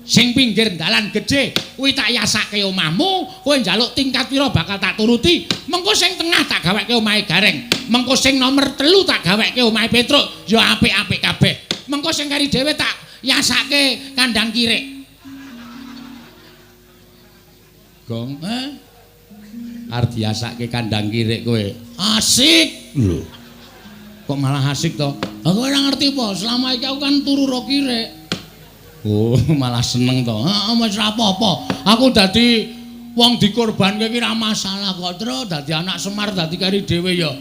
Sing pinggir dalan gedhe kuwi tak yasake omahmu, kowe njaluk tingkat pira bakal tak turuti. Mengko sing tengah tak gaweke omahe Gareng. Mengko sing nomor 3 tak gaweke omahe Petruk, ya apik-apik kabeh. Mengko sing kari dhewe tak yasake kandang kirik. Gong, eh? Arep diasake kandang kirik kowe. Asik lho. Kok malah asik to? Aku ora ngerti apa, selama iki aku kan turu ro kirik. Oh, malah seneng to. Heeh, wis ora apa-apa. Aku dadi wong dikorbanke iki ora masalah kok, Tru. Dadi anak Semar dadi kari dhewe ya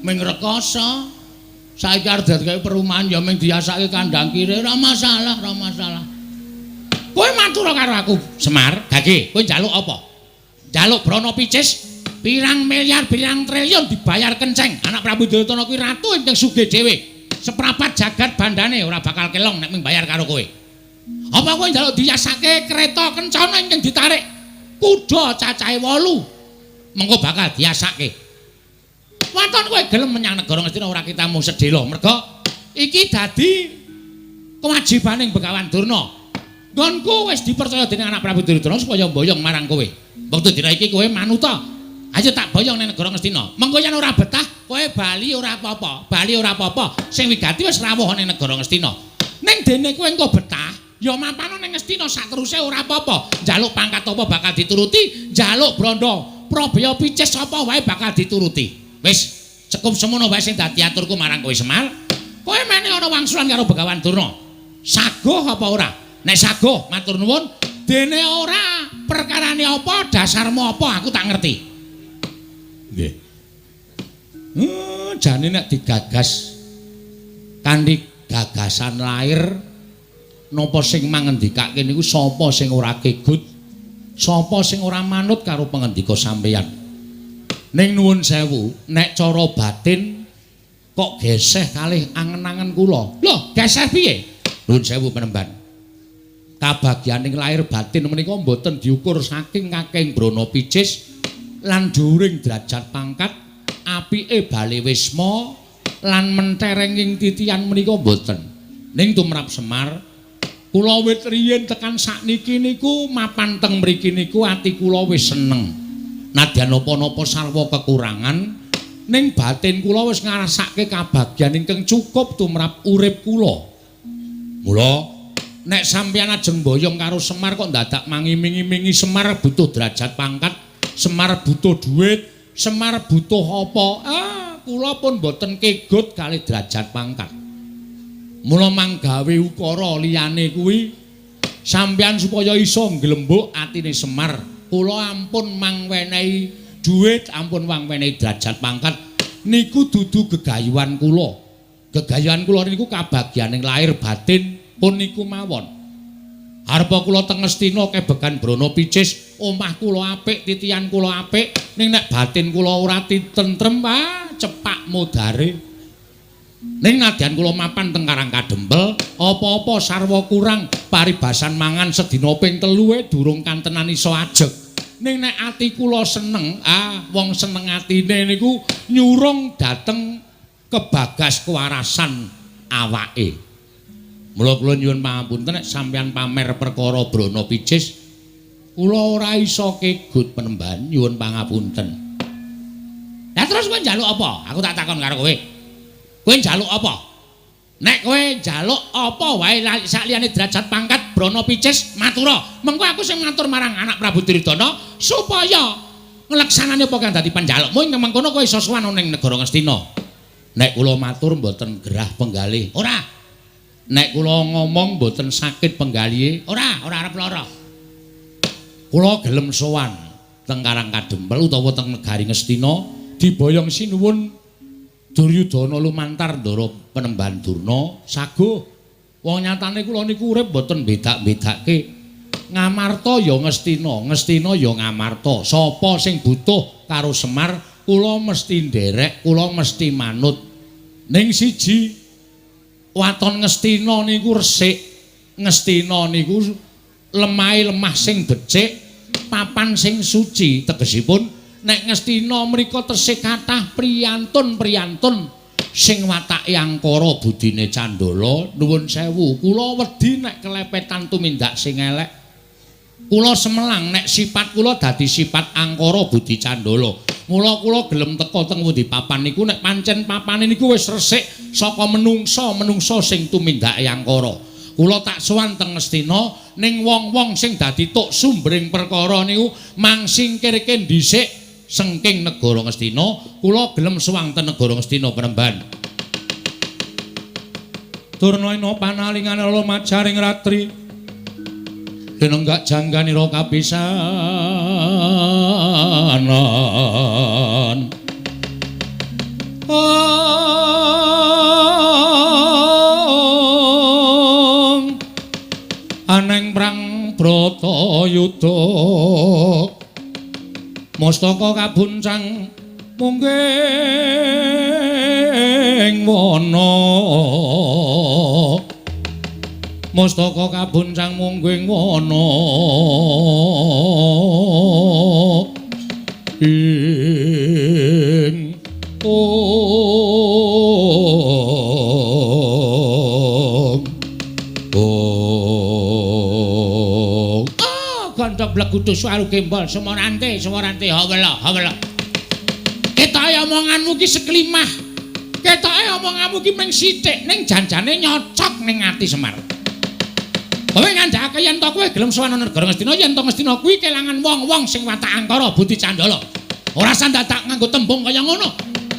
ming rekoso. Saiki arep dadi perumahan ya ming diasake kandang kirik, ora masalah, ora masalah. Kowe matur karo aku, Semar, gage, kowe njaluk apa? Njaluk brana picis pirang miliar, pirang triliun dibayar kenceng. Anak Prabu Duryudana kuwi ratu ingkang sugih dhewe. Seprapat jagat bandane ora bakal kelong nek ming bayar karo kowe. Apa kowe njaluk diyasake kereta kencana ingkang ditarik kuda cacahe 8? Mengko bakal diasake. Waton kowe gelem menyang negara Ngastina ora kitamu sedhela. Merga iki dadi kewajibaning Begawan Durna. Nggonku wis dipercaya dening anak Prabu Duryudana supaya mboyong marang kowe. Wektu dina iki kowe manuta. Ayo tak boyong ning negara Ngastina. Mengko yen ora betah, kowe bali ora apa-apa. Bali ora apa-apa. Sing wigati wis rawuh ning negara Ngastina. Ning dene kowe engko betah, ya mapano ning Ngastina sateruse ora apa-apa. Njaluk pangkat apa bakal dituruti, njaluk brandha, probaya picis apa wae bakal dituruti. Wis, Cukup semono wae sing dadi aturku marang kowe Semar. Kowe mene ana wangsulan karo Begawan Durna. Saguh apa ora? Nek saguh matur nuwun, dene ora perkarane apa, dasarmu apa aku tak ngerti. Nggih. Jane nek digagas kanthi gagasan lair napa sing mangendikake niku sapa sing ora kegut, sapa sing ora manut karo pangendika sampeyan. Ning nuwun sewu, nek cara batin kok geseh kalih angen-angen kula. Lho, geseh piye? Nuwun sewu penemban. Kabagyaning lair batin menika mboten diukur saking kakeng brana picis lan dhuwuring derajat pangkat, apike bale wisma lan menterenging titian menika mboten. Ning tumrap Semar, kula wit riyin tekan sakniki niku mapan teng mriki niku ati kula wis seneng. Nadyan napa-napa sarwa kekurangan, ning batin kula wis ngrasake kabagyan ingkang cukup tumrap urip kula. Mula nek sampeyan ajeng mboyong karo Semar kok dadak mangiming-imingi Semar butuh derajat pangkat, Semar butuh duit, Semar butuh apa? Ah, kula pun mboten kegut kalih derajat pangkat. Mula manggawe ukara liyane kuwi sampeyan supaya iso nglembuk atine Semar, kula ampun mangwenehi duit, ampun mangwenehi derajat pangkat niku dudu gegayuhan kula. Gegayuhan kula niku kabagyaning lahir batin pun niku mawon. Arepa kula teng Ngastina kebegan brana picis, omah kula apik, titian kula apik, ning nek batin kula ora tentrem, ah cepak modare. Ning nadyan kula mapan teng Karang Kadempel, apa-apa sarwa kurang, paribasan mangan sedina ping 3 durung kantenan iso ajeg. Ning nek ati kula seneng, ah wong seneng atine niku nyurung dhateng kebagas kewarasan awake. Mula kula nyuwun pangapunten nek sampeyan pamer perkara brana picis, kula ora iso kegut penemban, nyuwun pangapunten. Lah terus kowe njaluk apa? Aku tak takon karo kowe. Kowe njaluk apa? Nek kowe njaluk apa wae sakliyane derajat pangkat brana picis matura. Mengko aku sing matur marang anak Prabu Duryudana supaya ngleksanani apa kang dadi panjalukmu ing mengkono kowe iso sowan ning negara Ngastina. Nek kula matur mboten gerah penggalih. Ora. Nek kula ngomong mboten sakit penggalihe. Ora, ora arep lara. Kula gelem sowan teng Karang Kadempel utawa teng negari Ngastina diboyong sinuwun Duryudana lumantar ndara penemban Durna saguh. Wong nyatane kula niku urip mboten bedak-bedake. Ngamarta ya Ngastina, Ngastina ya Ngamarta. Sapa sing butuh karo Semar, kula mesti nderek, kula mesti manut. Ning siji, waton Ngastina niku resik. Ngastina niku lemahe lemah sing becik, papan sing suci. Tegesipun nek Ngastina mriku tesih kathah priyantun-priyantun sing watake angkara budine candala. Nuwun sewu, kula wedi nek kelepetan tumindak sing elek. Kula semelang nek sifat kula dadi sifat angkara budi candala. Mula kula gelem teka teng pundi papan niku nek pancen papane niku wis resik saka menungsa-menungsa sing tumindake angkara. Kula tak sowan teng Ngastina ning wong-wong sing dadi tuk sumbering perkara niku mangsingkirke dhisik sengking negara Ngastina. Kula gelem sowan teng negara Ngastina penemban. Durna ina panalingane lumajaring ratri linenggak jangganira kapisanan. Aneng prang Bratayuda mustaka kabuncang mungging wana. Mustaka kabuncang mungging wana ing ong ong. Ah, gandhok blegudu suwaru gembol semorante semorante hawela hawela. Ketoke omonganmu ki seklimah. Ketoke omonganmu ki mung sithik ning janjane nyocok ning ati Semar. Kowe ngandhakake yen to kowe gelem sowan negara Ngastina, yen to Ngastina kuwi kelangan wong-wong sing watak angkara budi candala. Ora sandadak nganggo tembung kaya ngono.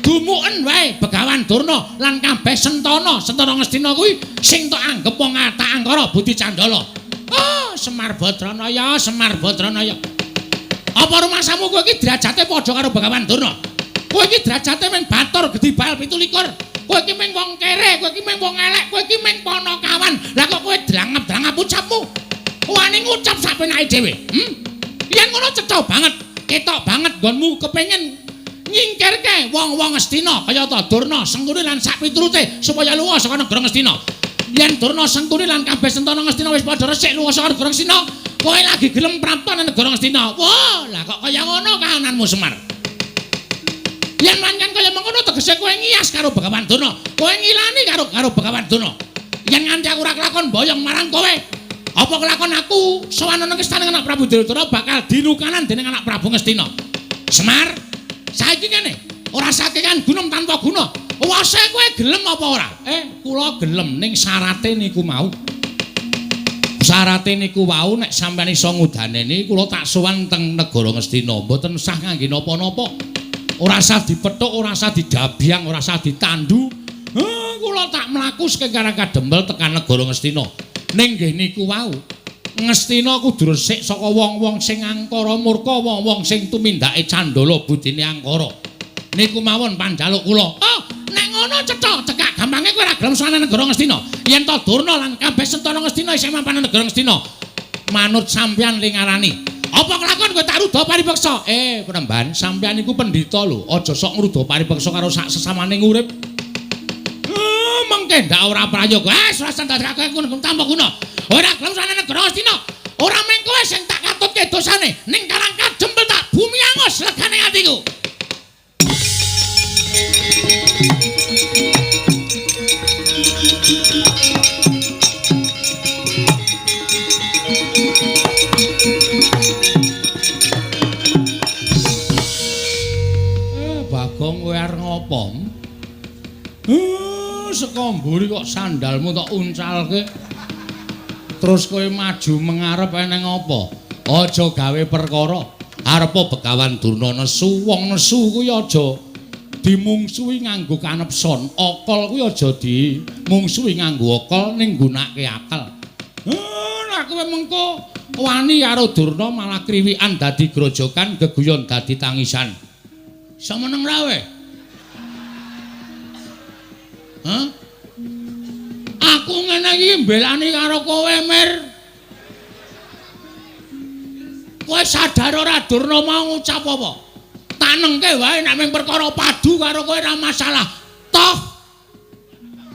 Dumuken wae Begawan Durna lan kabeh sentana, sentana Ngastina kuwi sing tok anggep wong tak angkara budi candala. Oh, Semar Badranaya, Semar Badranaya. Apa rumasamu kowe iki derajate padha karo Begawan Durna? Kowe iki derajate mung batur gedhi bal 27. Kowe iki mung wong kere, kowe iki mung wong elek, kowe iki mung panakawan. Lah kok kowe drangep-drangep ucapmu? Wani ngucap sak penake dhewe. Yen ngono cetha banget, ketok banget nggonmu kepengin nyingkirke wong-wong Ngastina kayata Durna, Sengkuni lan sak piturute supaya lunga saka negara Ngastina. Yen Durna, Sengkuni lan kabeh sentana Ngastina wis padha resik lunga saka negara Ngastina, kowe lagi gelem prapta nang negara Ngastina. Wah, lah kok kaya ngono kahananmu Semar? Yen pancen kaya mengkono tegese kowe ngiyas karo Begawan Durna, kowe ngilani karo Begawan Durna. Yen nganti aku ora kelakon boyong marang kowe, apa kelakon aku sowan nang istana anak Prabu Duryudana bakal dilukanan dening anak Prabu Ngastina. Semar, saiki ngene, ora sakekan gunung tanpa guna. Wase kowe gelem apa ora? Kula gelem ning syarate niku mau. Syarate niku wau nek sampeyan iso ngudaneni kula tak sowan teng negara Ngastina, mboten sah ngangge napa-napa. Ora sah dipethuk, ora sah didabyang, ora sah ditandu. Kula tak mlaku saking Karang Kadempel tekan negara Ngastina. Ning nggih niku wau, Ngastina kudu resik saka wong-wong sing angkara murka, wong-wong sing tumindake candala budine angkara. Niku mawon panjaluk kula. Oh, nek ngono cetha, cekak gampange kowe ora gelem sowan negara Ngastina. Yen to Durna lan kabeh sentana Ngastina isih mapan negara Ngastina, manut sampeyan ling ngarani. Apa kelakon kowe tak ruda paripeksa? Penemban, sampeyan iku pendhita lho. Aja sok ngruda paripeksa karo sak sesamane urip. Mengke ndak ora prayoga. Wis ora ndadekake aku tanpa guna. Ora gelem sowan negara Ngastina. Ora mung kowe sing tak katutke dosane, ning Karang Kadempel tak bumi angus legane atiku. Bagong kowe arep ngopo? Saka mburi kok sandalmu tok uncalke. Terus kowe maju mengarep eneng apa? Aja gawe perkara. Arepa Begawan Durna nesu, wong nesu kuwi aja dimungsuhi nganggo kanepson. Akal kuwi aja dimungsuhi nganggo akal ning nggunakake akal. Nek kowe mengko wani karo Durna malah kriwikan dadi grojokan, geguyon dadi tangisan. Iso meneng ra kowe? Hah? Aku ngene iki mbelani karo kowe, Mir. Kowe sadar ora Durna mau ngucap apa? Tanengke wae nek mung perkara padu karo kowe ora masalah. Toh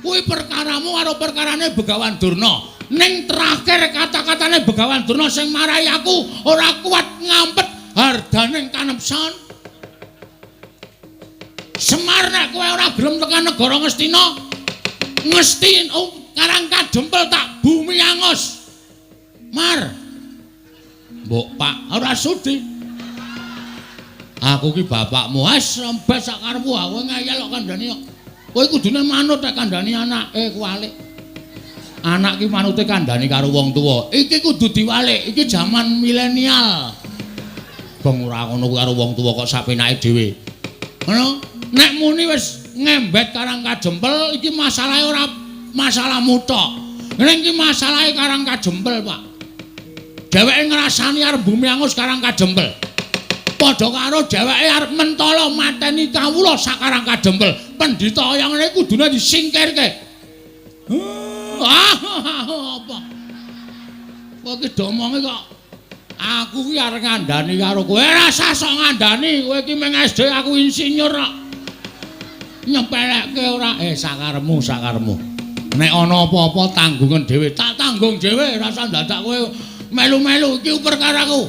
kuwi perkaramu karo perkarane Begawan Durna. Ning terakhir kata-katane Begawan Durna sing marai aku ora kuat ngampet hardaning kanepson. Semar nek kowe ora gelem tekan negara Ngastina, ngesti Karang Kadempel tak bumi angus. Mar. Mbok Pak ora sudi. Aku ki bapakmu. Wis rembes sak karepmu aku ngeyel kok kandhani kok. Kowe kudune manut nek kandhani anake kuwalik. Anak ki manute kandhani karo wong tuwa. Iki kudu diwalik, iki jaman milenial. Bang ora ngono karo wong tuwa kok sak penake dhewe. Ngono? Nek muni wis ngembet Karang Kadempel iki masalahe ora masalahmu tok. Ning iki masalahe Karang Kadempel, Pak. Dheweke ngrasani arep bumi angus Karang Kadempel. Padha karo dheweke arep mentala mateni kawula sak Karang Kadempel. Pendhita kaya ngene kudune disingkirke. Apa? Kowe iki domonge kok aku ki arep ngandani karo kowe. Ora usah sok ngandani, kowe iki mung SD aku insinyur kok. Nyepelekke ora? Sakarepmu, sakarepmu. Nek ana apa-apa tanggungan dhewe, tak tanggung dhewe, ora usah ndadak kowe melu-melu iki perkaraku.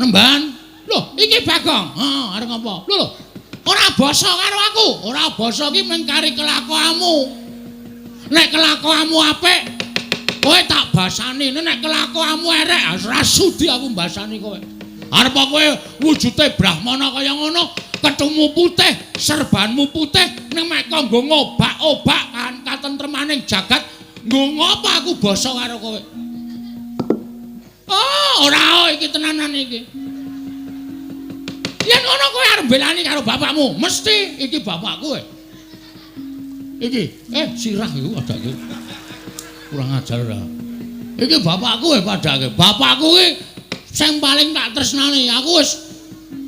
Nemban. Lho, iki Bagong. Heeh, arep ngapa? Lho lho. Ora basa karo aku. Ora basa iki mung kari kelakuanmu. Nek kelakuanmu apik, kowe tak basani. Nek kelakuanmu erek, ora sudi aku mbasani kowe. Arep kowe wujude brahmana kaya ngono, kethumu putih, serbanmu putih, ning mek kok nggo ngobak-obak kan katentremaning jagat, nggo ngopo aku basa karo kowe? Oh, ora iki tenanan iki. Yen ngono kowe arep mbelani karo bapakmu, mesti iki bapakku kowe. Iki, sirah iku padake. Kurang ajar ora. Iki bapakku kowe padake. Bapakku ki sing paling tak tresnani. Aku wis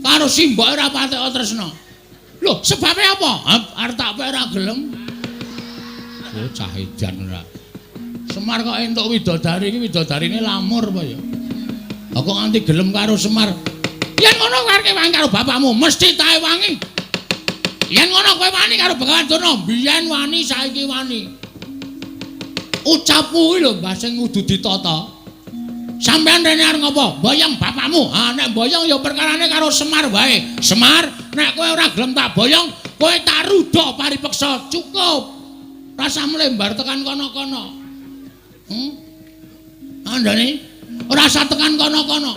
karo simboke ora patek tresna. Lho, sebabe apa? Arep tak pek ora gelem. Oh, cah edan ora. Semar kok entuk widodari iki widodarine lamur apa ya? Lah kok nganti gelem karo Semar. Yen ngono kowe arep wangi karo bapakmu, mesti tae wangi. Yen ngono kowe wani karo Begawan Durna, biyen wani saiki wani. Ucapmu kuwi lho Mbah sing kudu ditata. Sampeyan rene arep ngopo? Boyong bapakmu. Ha nek boyong ya perkarane karo Semar wae. Semar, nek kowe ora gelem tak boyong, kowe tak rudha paripeksa. Cukup. Rasah mlembar tekan kono-kono. Andane ora usah tekan kono-kono.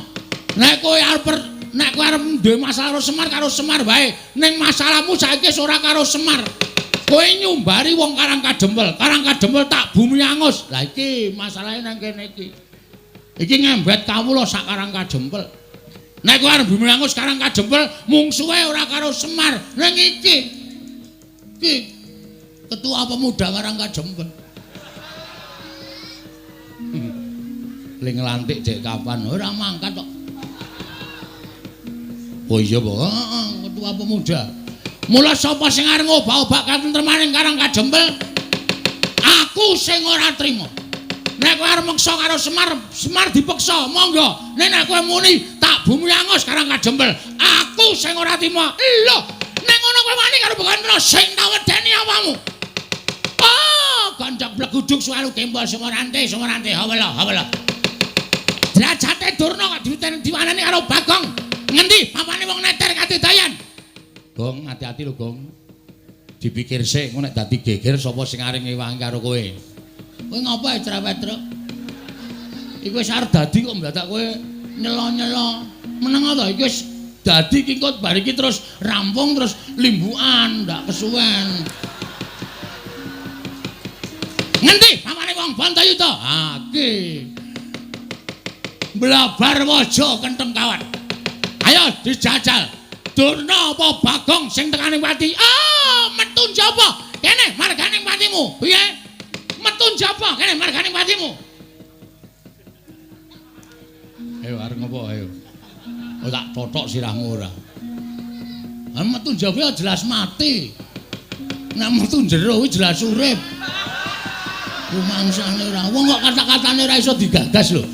Nek kowe arep duwe masalah karo Semar wae. Ning masalahmu saiki wis ora karo Semar. Kowe nyumbari wong Karang Kadempel. Karang Kadempel tak bumi angus. Lah iki masalahe nang kene iki. Iki ngembet kawula sak Karang Kadempel. Nek kowe arep bumi angus Karang Kadempel, mungsuhe ora karo Semar. Ning iki. Iki ketua pemuda Karang Kadempel. Ling nglantik jek kapan ora mangkat kok. Oh iya po, heeh, ketua pemuda. Mula sapa sing arep ngobak-obak katentremaning Karang Kadempel? Aku sing ora trima. Nek kowe arep meksa karo Semar, Semar dipeksa, monggo. Nek kowe muni tak bumi angus Karang Kadempel, aku sing ora trima. Lho, nek ngono kowe wani karo Begawan sing tak wedeni awakmu. Oh, ganjak bleguduk suwalu gembol Sumarante, Sumarante, hawela, hawela. Derajate Durna kok diwanani karo Bagong. Ngendi papane wong neter katidayan? Gong, hati-hati lho, Gong. Dipikir sik engko nek dadi geger sapa sing arep ngewangi karo kowe. Kowe ngopo ae cerewet, Truk? Iku wis arep dadi kok ndadak kowe nyelo-nyelo. Meneng to iki wis dadi iki kok bar iki terus rampung terus limbukan, ndak kesuwen. Ngendi papane wong Bantayuda? Ha iki. Blabar waja kentheng kawat. Ayo dijajal. Durna apa Bagong sing tekane pati? Ah, metu njaba. Kene margane patimu. Piye? Metu njaba kene margane patimu. Ayo arep ngopo ayo. Oh tak totok sirahmu ora. Ah metu njaba jelas mati. Nek metu jero kuwi jelas urip. Rumangsane ora. Wong kok kata-katane ora iso digagas lho.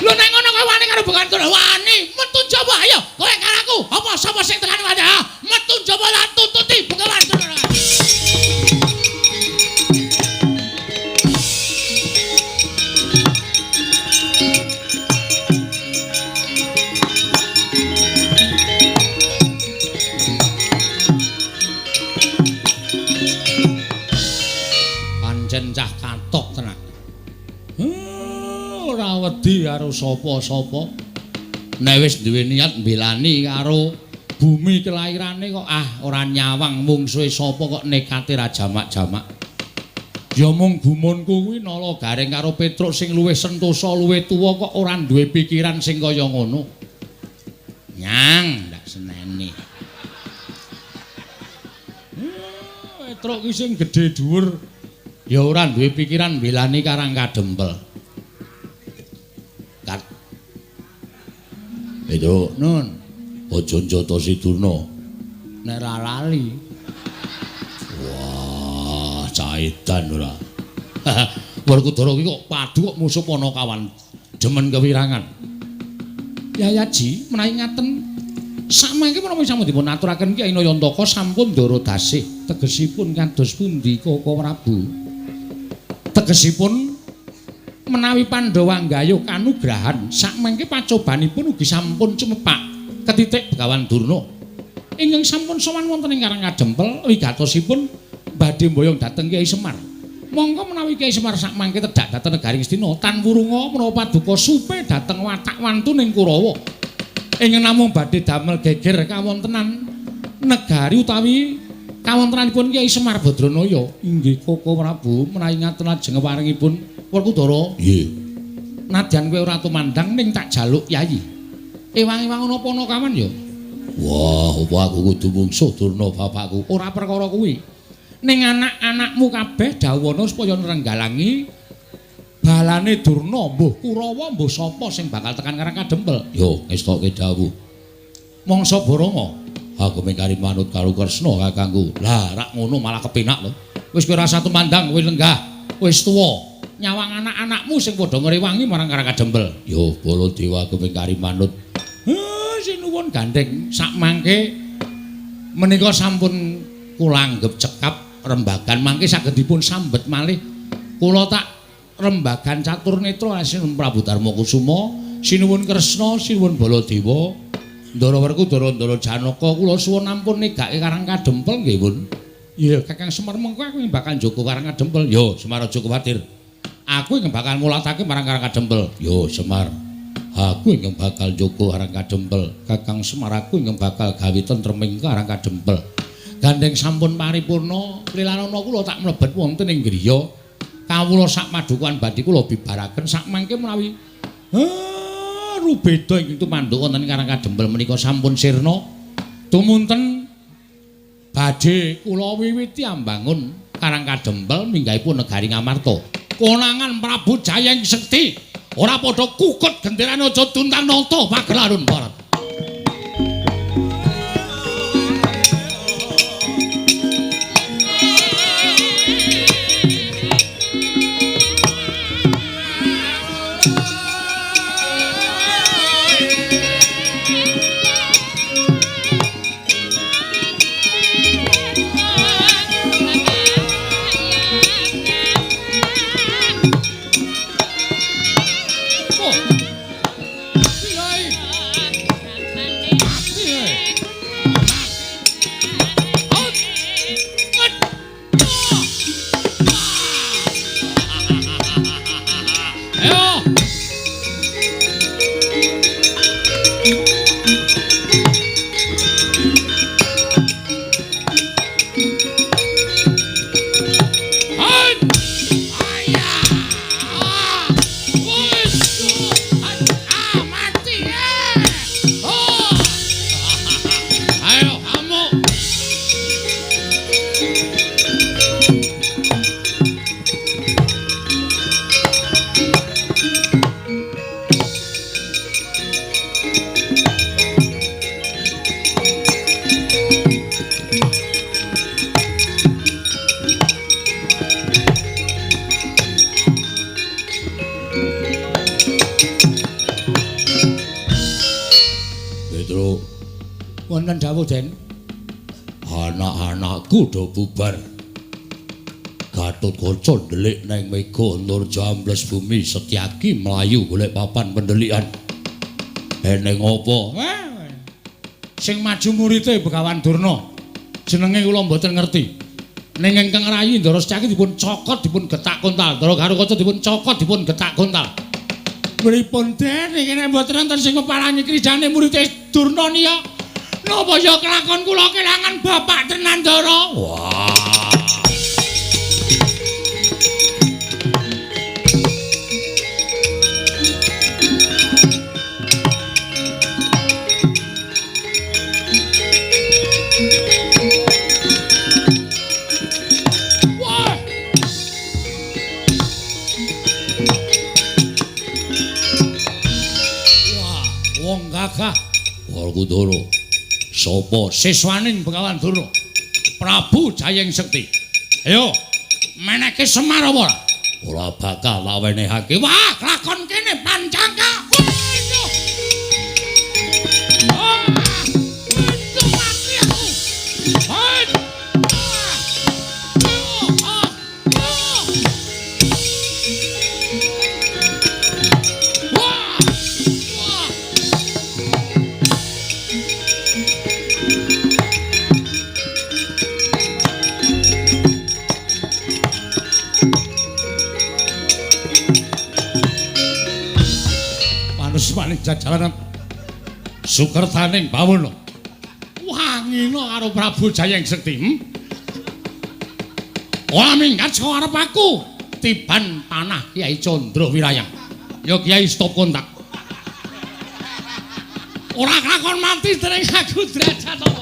Lho nek ngono kowe wani karo Begawan Durna? Wani, metu njaba ayo. Kowe karo aku. Apa sapa sing tekane wani? Ha, metu njaba lan tututi Begawan Durna. Pancen cah katok tenan. Ora wedi karo sapa-sapa. Nek wis duwe niat mbelani karo bumi kelairane kok ah ora nyawang mungsuhe sapa kok nekate ra jamak-jamak. Ya mung gumunku kuwi Nala Gareng karo Petruk sing luwih sentosa luwih tuwa kok ora duwe pikiran sing kaya ngono. Nyang ndak seneni. Petruk ki sing gedhe dhuwur ya ora duwe pikiran mbelani Karang Kadempel. Petruk, nun, aja njotosi Durna. Nek ra lali. Wah, cah edan ora. Werkudara ki kok padu kok musuh Panakawan demen kewirangan. Yayaji menawi ngaten samangke menapa sampun dipun aturaken Kyai Nayantaka sampun ndara dasih tegesipun kados pundi Koko Prabu. Tegesipun menawi Pandhawa nggayuh kanugrahan sakmangke pacobanipun ugi sampun cumepak ketitik Begawan Durna ingkang sampun sowan wonten ing Karang Kadempel wigatosipun badhe mboyong dhateng Kyai Semar. Monggo menawi Kyai Semar sakmangke tedhak dhateng negari Ngastina tan wurunga menawa paduka supe dhateng watak wantuning Kurawa ingkang namung badhe damel geger kawontenan negari utawi kawontenanipun Kyai Semar Badranaya. Inggih Koko Prabu menawi ngaten lajeng paringipun Werkudara. Nggih. Nadyan kowe ora tumandang ning tak jaluk yayi. Ewang-ewang ana Panakawan ya. Wah, apa aku kudu mungsuh Durna bapakku? Ora perkara kuwi. Ning anak-anakmu kabeh dhawuhana supaya nrenggalangi balane Durna, mbuh Kurawa mbuh sapa sing bakal tekan Karang Kadempel. Yo, ngestoke dawuh. Mangsa Baranga, aku mengkari manut karo Kresna kakangku. Lah, rak ngono malah kepenak lho. Wis kowe rasa tumandang, kowe lenggah, wis tuwa. Nyawang anak-anakmu sing padha ngrewangi marang Karang Kadempel. Yo, Baladewa aku mengkari manut. Sinuwun gandeng sak mangke menika sampun kula anggep cekap rembagan mangke saged dipun sambet malih. Kula tak rembagan catur netra sinuwun Prabu Darma Kusuma, sinuwun Kresna, sinuwun Baladewa, Ndara Werkudara, Ndara Janaka, kula suwun ampun negake Karang Kadempel nggih, Pun. Iya, Kakang Semar mengko aku bakal njaga Karang Kadempel. Yo, Semar aja kuwatir. Aku ingkang bakal ngulatake marang Karang Kadempel. Yo, Semar. Aku ingkang bakal njaga Karang Kadempel. Kakang Semar aku ingkang bakal gawe tentrem ing Karang Kadempel. Gandeng sampun paripurna, lilanana kula tak mlebet wonten ing griya. Kawula sak padukuhan badhe kula bibaraken sak mangke menawi rubeda ingkang tumanduk wonten Karang Kadempel menika sampun sirna. Tumunten badhe kula wiwiti ambangun Karang Kadempel minggahipun negari Ngamarta. Konangan Prabu Jayeng Sekti ora padha kukut genderane aja tuntang nata pagelarun barat. Wonten dawuh, Den. Anak-anakku do bubar. Gatotkaca ndelik neng mega Antarja ambles bumi, Setyaki mlayu golek papan pendelikan. Eneng apa? Sing maju murite Begawan Durna. Jenenge kula mboten ngerti. Ning ingkang rayi Ndara Setyaki dipun cokot dipun getak kontal. Ndara Garukaca dipun cokot dipun getak kontal. Pripun Den iki nek mboten wonten sing ngeparangi krijane murite Durna niya? Napa ya kelakon kula kelangan bapak tenan Ndara? Wah. Wah. Wah, wong gagah. Werkudara. Sapa siswaning Begawan Durna? Prabu Jayeng Sekti. Ayo, meneke Semar apa ora? Ora bakal tak wenehake. Wah, lakon kene pancangka. Wah, mati aku. Manusmaning jajalanan sukertaning bawana wangina karo Prabu Jayeng Sekti. Ora minggat saka arep aku tiban panah Kyai Candra Wirayang. Ya Kyai stop kontak. Ora kakon mati dereng aku derajat apa.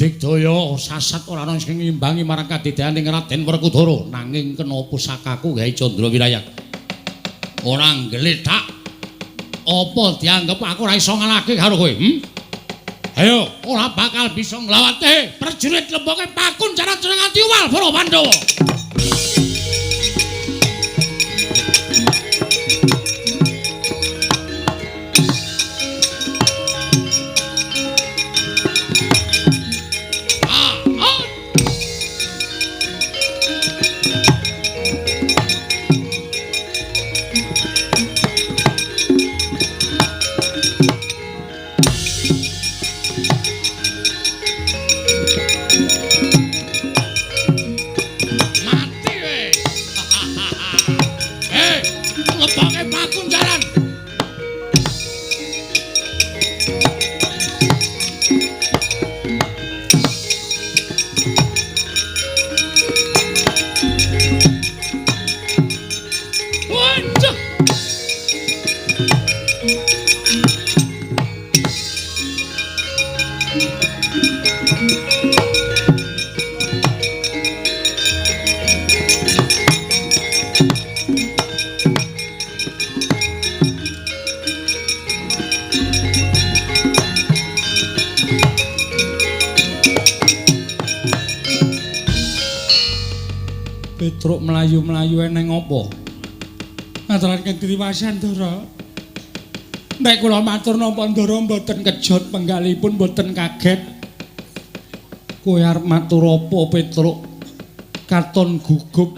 Digdaya sasat ora ana sing ngimbangi marang kadidyaning Raden Werkudara, nanging kena pusakaku gawe Candra Wirayak. Ora nggletak. Apa dianggep aku ora iso ngalahke karo kowe? Ayo, ora bakal bisa nglawate prajurit lemboke pakunjaran jeneng nganti uwal para Pandhawa. Petruk mlayu-mlayu eneng apa? Ngaturaken kriwasan Ndara. Nek kula matur napa Ndara mboten kejot penggalipun mboten kaget. Kowe arep matur apa Petruk? Katon gugup.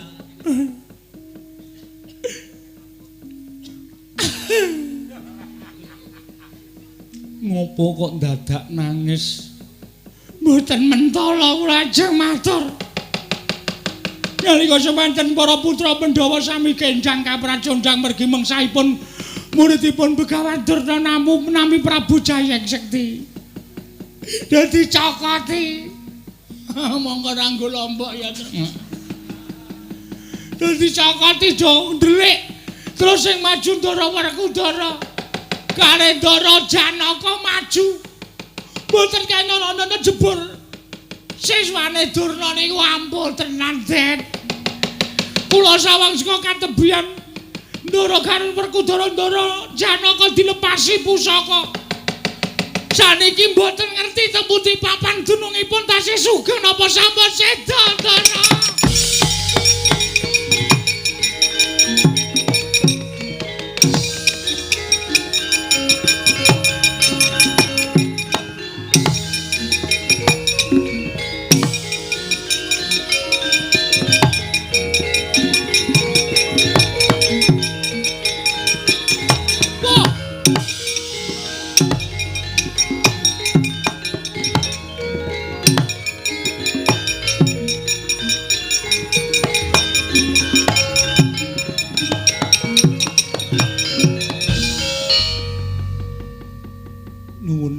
Ngopo kok dadak nangis? Mboten mentala kula ajeng matur. Nalika semanten para putra Pandhawa sami kenjang kapracondang mergi mengsahipun muridipun Begawan Durna namu nami Prabu Jayengsekti. Dadi cokoti. Monggo ranggo lombok ya. Dadi cokoti do ndelik. Terus sing maju Ndara Werkudara. Kare Ndara Janaka maju. Mboten kena ana jebur. Siswane Durna niku ampun tenan, Den. Kula sawang saka katebian Ndara karo Werkudara Ndara Janaka dilepasi pusaka. Saniki mboten ngerti temputi papan dunungipun tasih sugeng napa sampun seda, Ndara.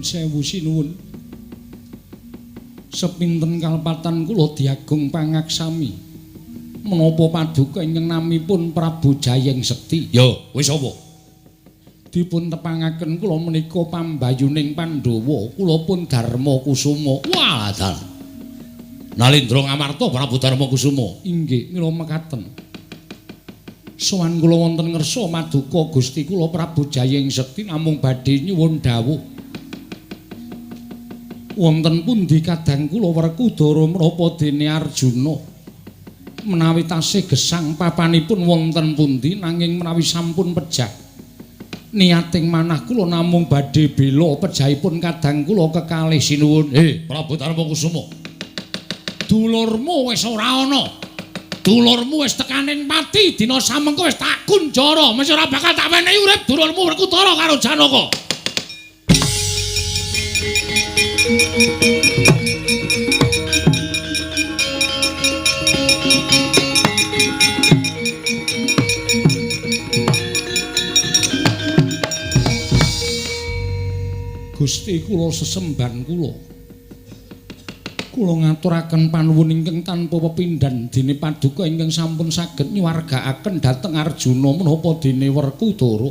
Sewu sinuwun. Sepinten kalepatan kula diagung pangaksami. Menapa paduka ingkang namipun Prabu Jayengsekti? Ya, wis apa? Dipun tepangaken kula menika pambayuning Pandhawa, kula pun Darma Kusuma. Wah, dalah. Nalindra Ngamarta Prabu Darma Kusuma. Inggih, mila mekaten. Sowan kula wonten ngersa maduka Gusti kula Prabu Jayeng Sekti namung badhe nyuwun dawuh. Wonten pundi kadang kula Werkudara menapa dene Arjuna? Menawi tasih gesang papanipun wonten pundi nanging menawi sampun pejah niating manah kula namung badhe bela pejahipun kadang kula kekalih sinuwun. Prabu Darma Kusuma, dulurmu wis ora ana. Dulurmu wis tekaning pati dina samengko wis tak kunjara, mesti ora bakal tak wenehi urip dulurmu Werkudara karo Janaka. Gusti kula sesembahan kula. Kula ngaturaken panuwun ingkang tanpa pepindhan dene paduka ingkang sampun saged nyuwargaaken dhateng Arjuna menapa dene Werkudara.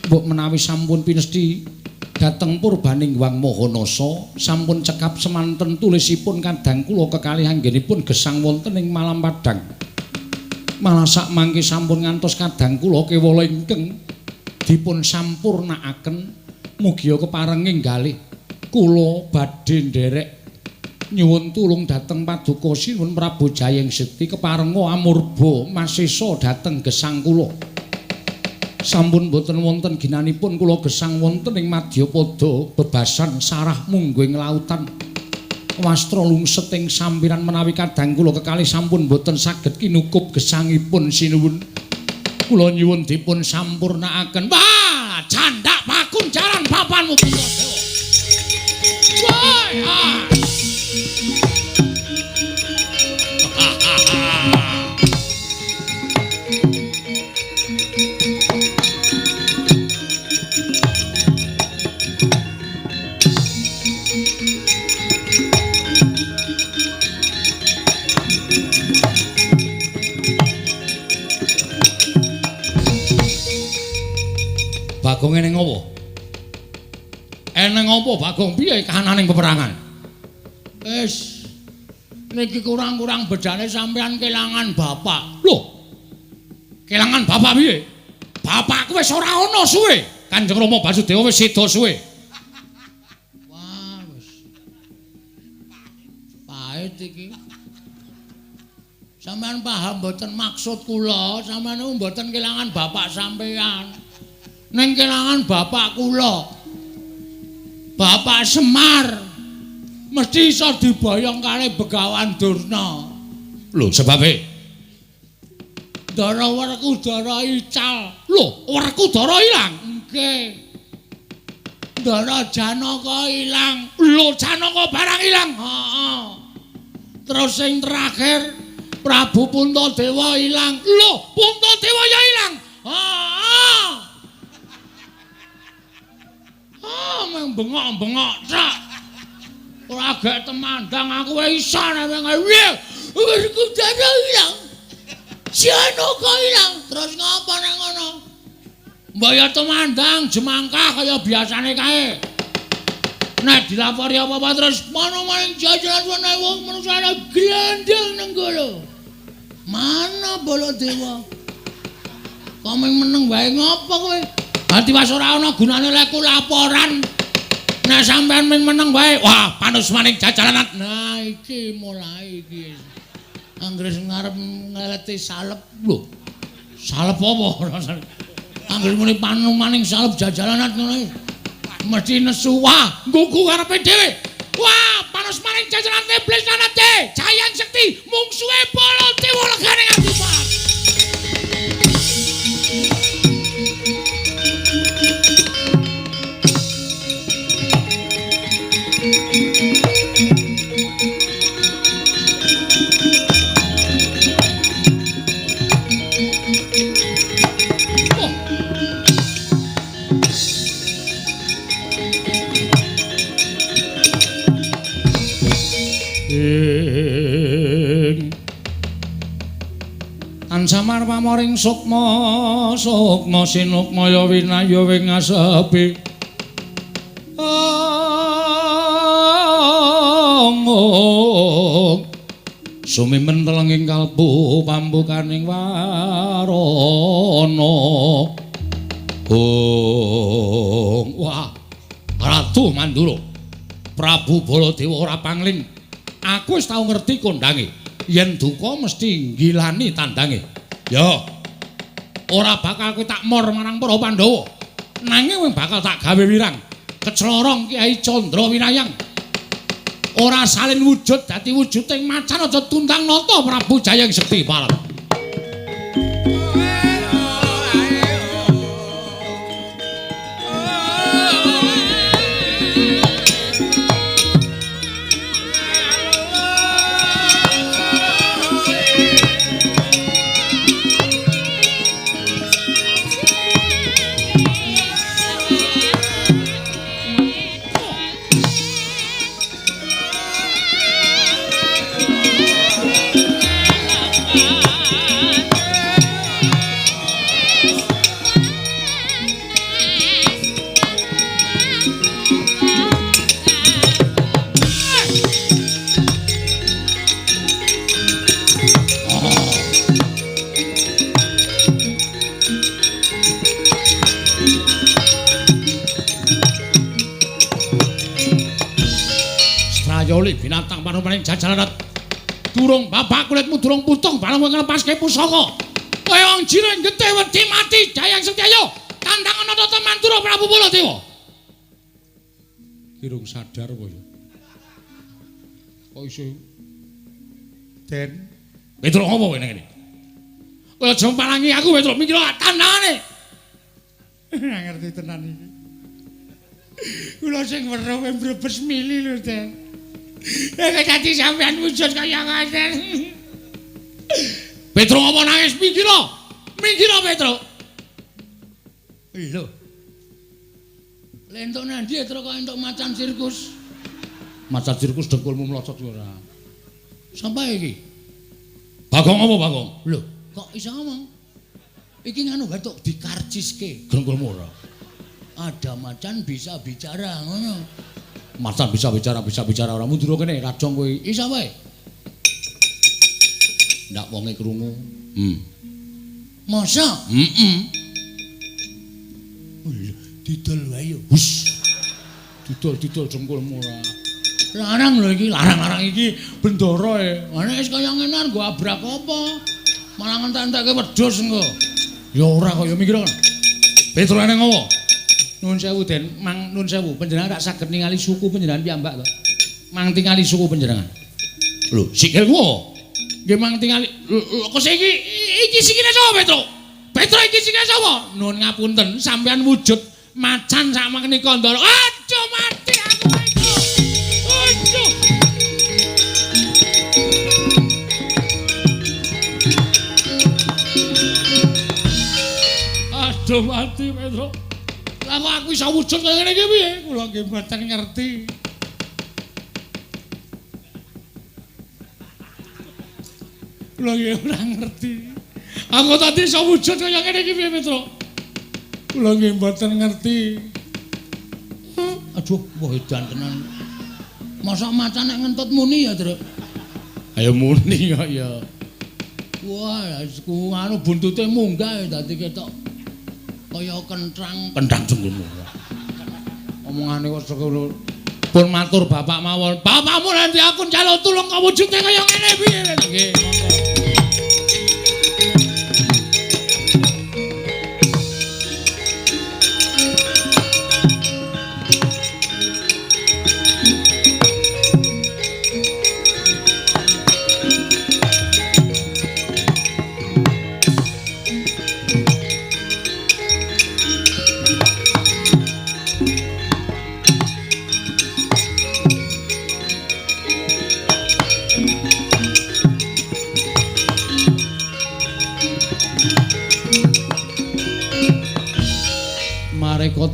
Mbok menawi sampun pinesti dhateng purbaning Hyang Mahanasa sampun cekap semanten tulisipun kadang kula kekalih anggenipun gesang wonten ing Malam Padang. Malah sak mangke sampun ngantos kadang kula kewala ingkang dipun sampurnaaken mugia keparenging galih kula badhe nderek nyuwun tulung dhateng paduka Sinuwun Prabu Jayeng Sekti keparenga amurba masesa dhateng gesang kula. Sampun boten wonten ginanipun kula gesang wonten ing madyapada bebasan sarah mungguing lautan. Wastra lungset ing sampiran menawi kadang kula kekalih sampun boten saged kinukup gesangipun sinuwun. Kula nyuwun dipun sampurnaaken. Wah, candak pakunjaran papanmu Puntadewa. Wah, ah. Bagong eneng apa? Eneng apa Bagong? Piye kahananing peperangan? Wis niki kurang-kurang bedane sampean kelangan bapak. Lho. Kelangan bapak piye? Bapakku wis ora ana suwe. Kanjeng Rama Basudewa wis seda suwe. Wah, wis. Pahit iki. Sampean paham mboten maksud kula? Sampean niku mboten kelangan bapak sampean. Neng kelangan bapak kula. Bapak Semar mesti iso diboyong kali Begawan Durna. Lho, sebabe? Ndara Werkudara ical. Lho, Werkudara ilang? Nggih. Ndara Janaka ilang. Lho, Janaka barang ilang. Heeh. Terus sing terakhir Prabu Puntadewa ilang. Lho, Puntadewa ya ilang. Heeh. Ah, meng bengok-bengok tok. Ora gek temandang aku wae iso nek piye. Werkudara ilang. Janaka ilang. Terus ngapa nek ngono? Mbok ya temandang jemangkah kaya biasane kae. Nek dilapori apa-apa terus mana maning jajaran ana wong manungsa glendeng nenggala. Mana Baladewa? Kok meng meneng wae ngopo kowe? Ati was ora ana gunane lek laporan. Nek sampean ming meneng wae, wah panus maning jajaran. Nah iki mulai iki. Anggere ngarep ngeleti salep lho. Salep apa? Anggere muni panu maning salep jajalanan ngono. Mesti nesu. Wah, nggugu karepe dhewe. Wah, panus maning jajaran iblis lanate. Jayang Sekti mungsuhe Baladewa legane nganti pat. Samar pamoring sukma sukma sinukmaya winaya wing asepi ong Sumimen telenging kalbu pambukaning warana. Oh, wah. Ratu Mandura. Prabu Baladewa ora pangling. Aku wis tau ngerti kondange. Yen duka mesti nggilani tandange. Ya. Ora bakal kowe tak mor marang para Pandhawa. Nanging kowe bakal tak gawe wirang. Kecelorong Kyai Candra Winayang. Ora salin wujud dadi wujuding macan aja tundang nata Prabu Jayeng Sekti Barat. Strayoli binatang panupaning jajalarat. Durung babak kulitmu durung putung bareng kowe nglepaske pusaka. Kowe wong jiring getih wedi mati Jayeng Sekti ayo tandang ana tata Mandura Prabu Baladewa. Kirung sadar apa ya? Kok iso Den Petro apa kowe nang ngene? Kowe aja palangi aku Petro mikir tandangane. Ora ngerti tenan iki. Kula sing weruh kowe mbrebes mili lho, Den. Nek dadi sampean wujud kaya ngoten. Petro apa nangis minggir? Minggir Petro. Lho. Lentuk nandi Petro kok entuk macan sirkus. Macan sirkus dengkulmu mlocot ora. Sapa iki? Bagong apa Bagong? Lho, kok iso ngomong? Iki nganu batuk dikarciske. Dengkulmu ora. Ada macan bisa bicara ngono. Macan bisa bicara ora mundur kene rajong kowe. Iso wae. Ndak wonge krungu. Masa? Heeh. Didol wae yo. Hus. Didol-didol dengkulmu ora. Larang lho iki, larang-larang iki bendara e. Ana wis kaya ngene nggo abrak apa? Malah ngentek-entekke wedhus engko. Ya ora kaya mikir kan. Petro eneng apa? Nuwun sewu Den, mang nuwun sewu, panjenengan tak saged ningali suku panjenengan piyambak to. Mang tingali suku panjenengan. Lho, sikilmu. Nggih mang tingali. Lho, kok iki iki sikile sapa Petro? Petro iki sikile sapa? Nuwun ngapunten, sampean wujud macan sak menika Ndara. Aduh mati aku iki. Aduh. Aduh mati Petro. Lah kok aku iso wujud kaya ngene iki piye? Kula nggih mboten ngerti. Kula nggih ora ngerti. Aku tadi iso wujud kaya ngene iki piye, Petro? Kula nggih mboten ngerti. Aduh, wah edan tenan. Mosok macan nek ngentut muni ya, Truk? Ayo muni kok ya. Wah, ku anu buntute munggah dadi ketok kaya kentrang. Kentrang jenggono. Omongane kok sekono. Pun matur bapak mawon. Bapakmu nanti aku njaluk tulung kok wujude kaya ngene piye? Nggih, monggo.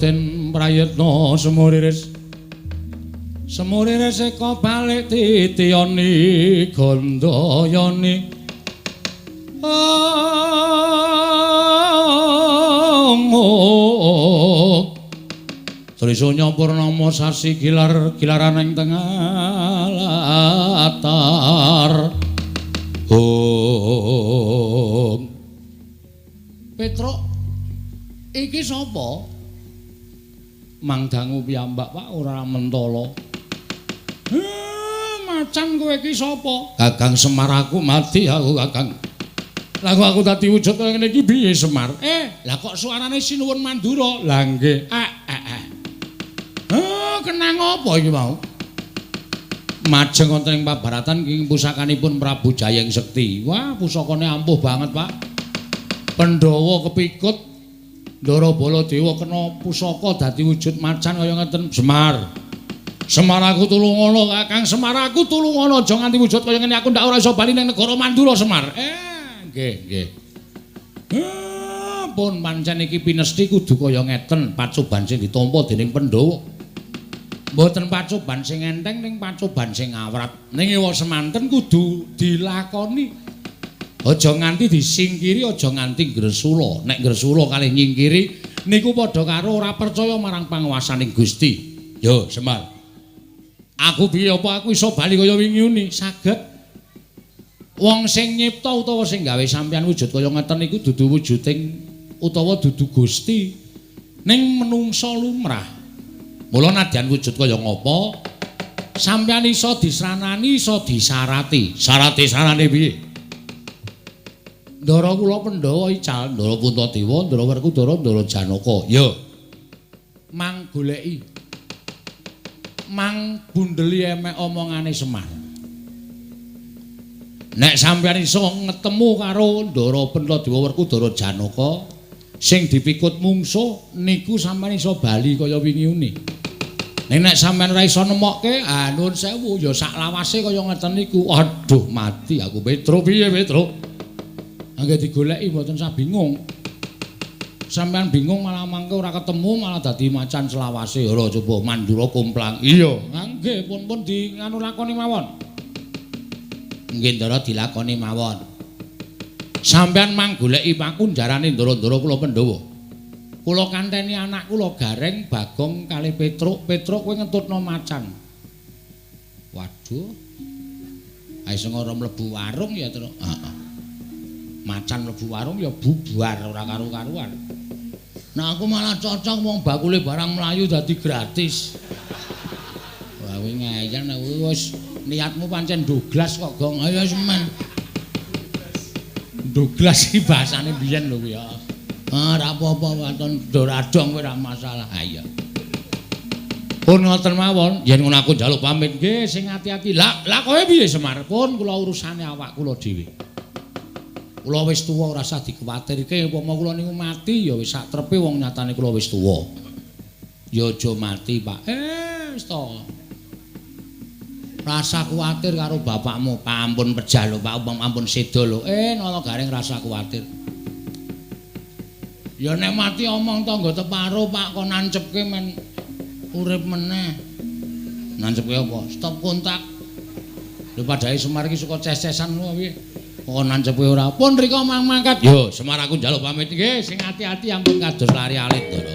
Den prayitna semuriris semuriris eka balik titiyani gandayani Trisunya purnama sasi gilar gilaran ing tengah latar. Om. Petruk, iki sapa? Mang dangu piyambak, Pak, ora mentala. Macan kowe iki sapa? Kakang Semar, aku mati aku, Kakang. Lah kok aku dadi wujud kaya ngene iki piye, Semar? Lah kok suarane Sinuwun Mandura? Lah nggih. Kenang apa iki mau? Majeng wonten ing pabaratan ing pusakanipun Prabu Jayeng Sekti. Wah, pusakane ampuh banget, Pak. Pandhawa kepikut Ndara Baladewa kena pusaka dadi wujud macan kaya ngeten. Semar. Semar aku tulungono, Kakang Semar aku tulungono, aja nganti wujud kaya ngene aku ndak ora iso bali ning negara Mandura, Semar. Nggih, nggih. Pun pancen iki pinesti kudu kaya ngeten, pacoban sing ditampa dening Pandhawa. Mboten pacoban sing enteng ning pacoban sing awrat. Ning ewa semanten kudu dilakoni. Aja nganti disingkiri, aja nganti gresula. Nek gresula kalih nyingkiri niku padha karo ora percaya marang panguwasaning Gusti. Yo, Semar. Aku piye apa aku iso bali kaya wingi uni? Saged. Wong sing nyipta utawa sing gawe sampeyan wujud kaya ngeten niku dudu wujuding utawa dudu Gusti. Ning menungsa lumrah. Mula nadyan wujud kaya ngapa, sampeyan iso disranani, iso disarati. Sarate sarane piye? Ndara kula Pandhawa ical, Ndara Puntadewa, Ndara Werkudara, Ndara Janaka. Ya. Mang goleki. Mang bundeli emek omongane Semar. Nek sampeyan iso ngetemu karo Ndara Puntadewa, Werkudara, Janaka sing dipikut mungsuh niku sampeyan iso bali kaya wingi uni. Ning nek sampeyan ora iso nemokke, ah nuwun sewu ya sak lawase kaya ngeten niku. Aduh, mati aku Petro. Piye Petro? Angge digoleki mboten sah bingung. Sampeyan bingung malah mangke ora ketemu malah dadi macan selawase. Ora coba Mandura komplang. Iya, nggih pun-pun di nganu lakoni mawon. Nggih Ndara dilakoni mawon. Sampeyan mang goleki pakunjarane ndara-ndara kula Pandhawa. Kula kanteni anak kula Gareng, Bagong kalih Petruk. Petruk kowe ngentutno macan. Waduh. Ae sing ora mlebu warung ya, Truk. Heeh. Macan mlebu warung ya bubar ora karu-karuan. Nah aku malah cocok wong bakule barang mlayu dadi gratis. Wah kowe ngeyel nek wis niatmu pancen Douglas kok, Gong. Ayo semen. Douglas iki bahasane biyen lho kuwi ya. Ah ora apa-apa waton doradong kowe ora masalah. Ha iya. Pun ngoten mawon, yen ngono aku njaluk pamit nggih sing ati-ati. Lah, lah kowe piye Semar? Pun kula urusane awak kula dhewe. Kula wis tuwa ora usah dikuwatirke, upama kula niku mati ya wis sak trepe wong nyatane kula wis tuwa. Ya aja mati, Pak. Wis to. Rasa kuwatir karo bapakmu, ampun pejah lho, Pak, ampun seda lho. Nala Gareng rasa kuwatir. Ya nek mati omong tangga teparo, Pak, kok nancepke men urip meneh. Nancepke apa? Stop kontak. Lho padhae Semar iki suka ces-cesan ngono piye? Kok nancepe ora. Pun rika mang mangkat. Yo, Semar aku njaluk pamit nggih, sing ati-ati ampun kados lari alit, Ndara.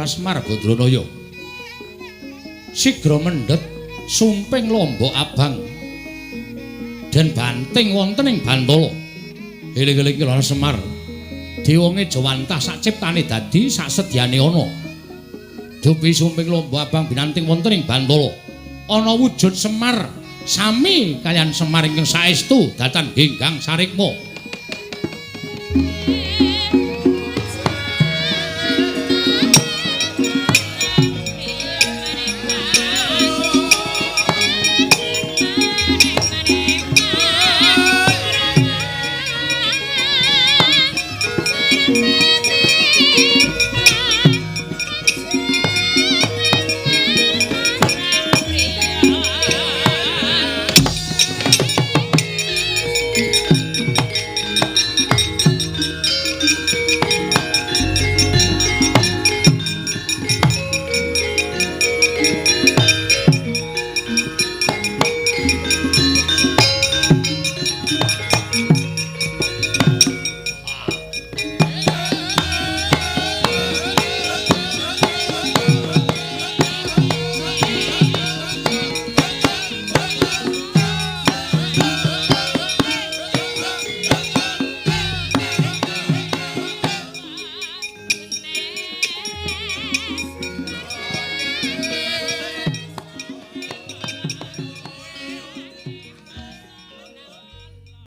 Semar Badranaya. Sigra mendhet sumping lombok abang den banting wonten ing Bantala. Eling-eling Lor Semar. Dewange jawantah sak ciptane dadi sak sedyane ana. Dupi sumping lombok abang binanting wonten ing Bantala. Ana wujud Semar sami kaliyan Semar ingkang saestu datan genggang sarikma.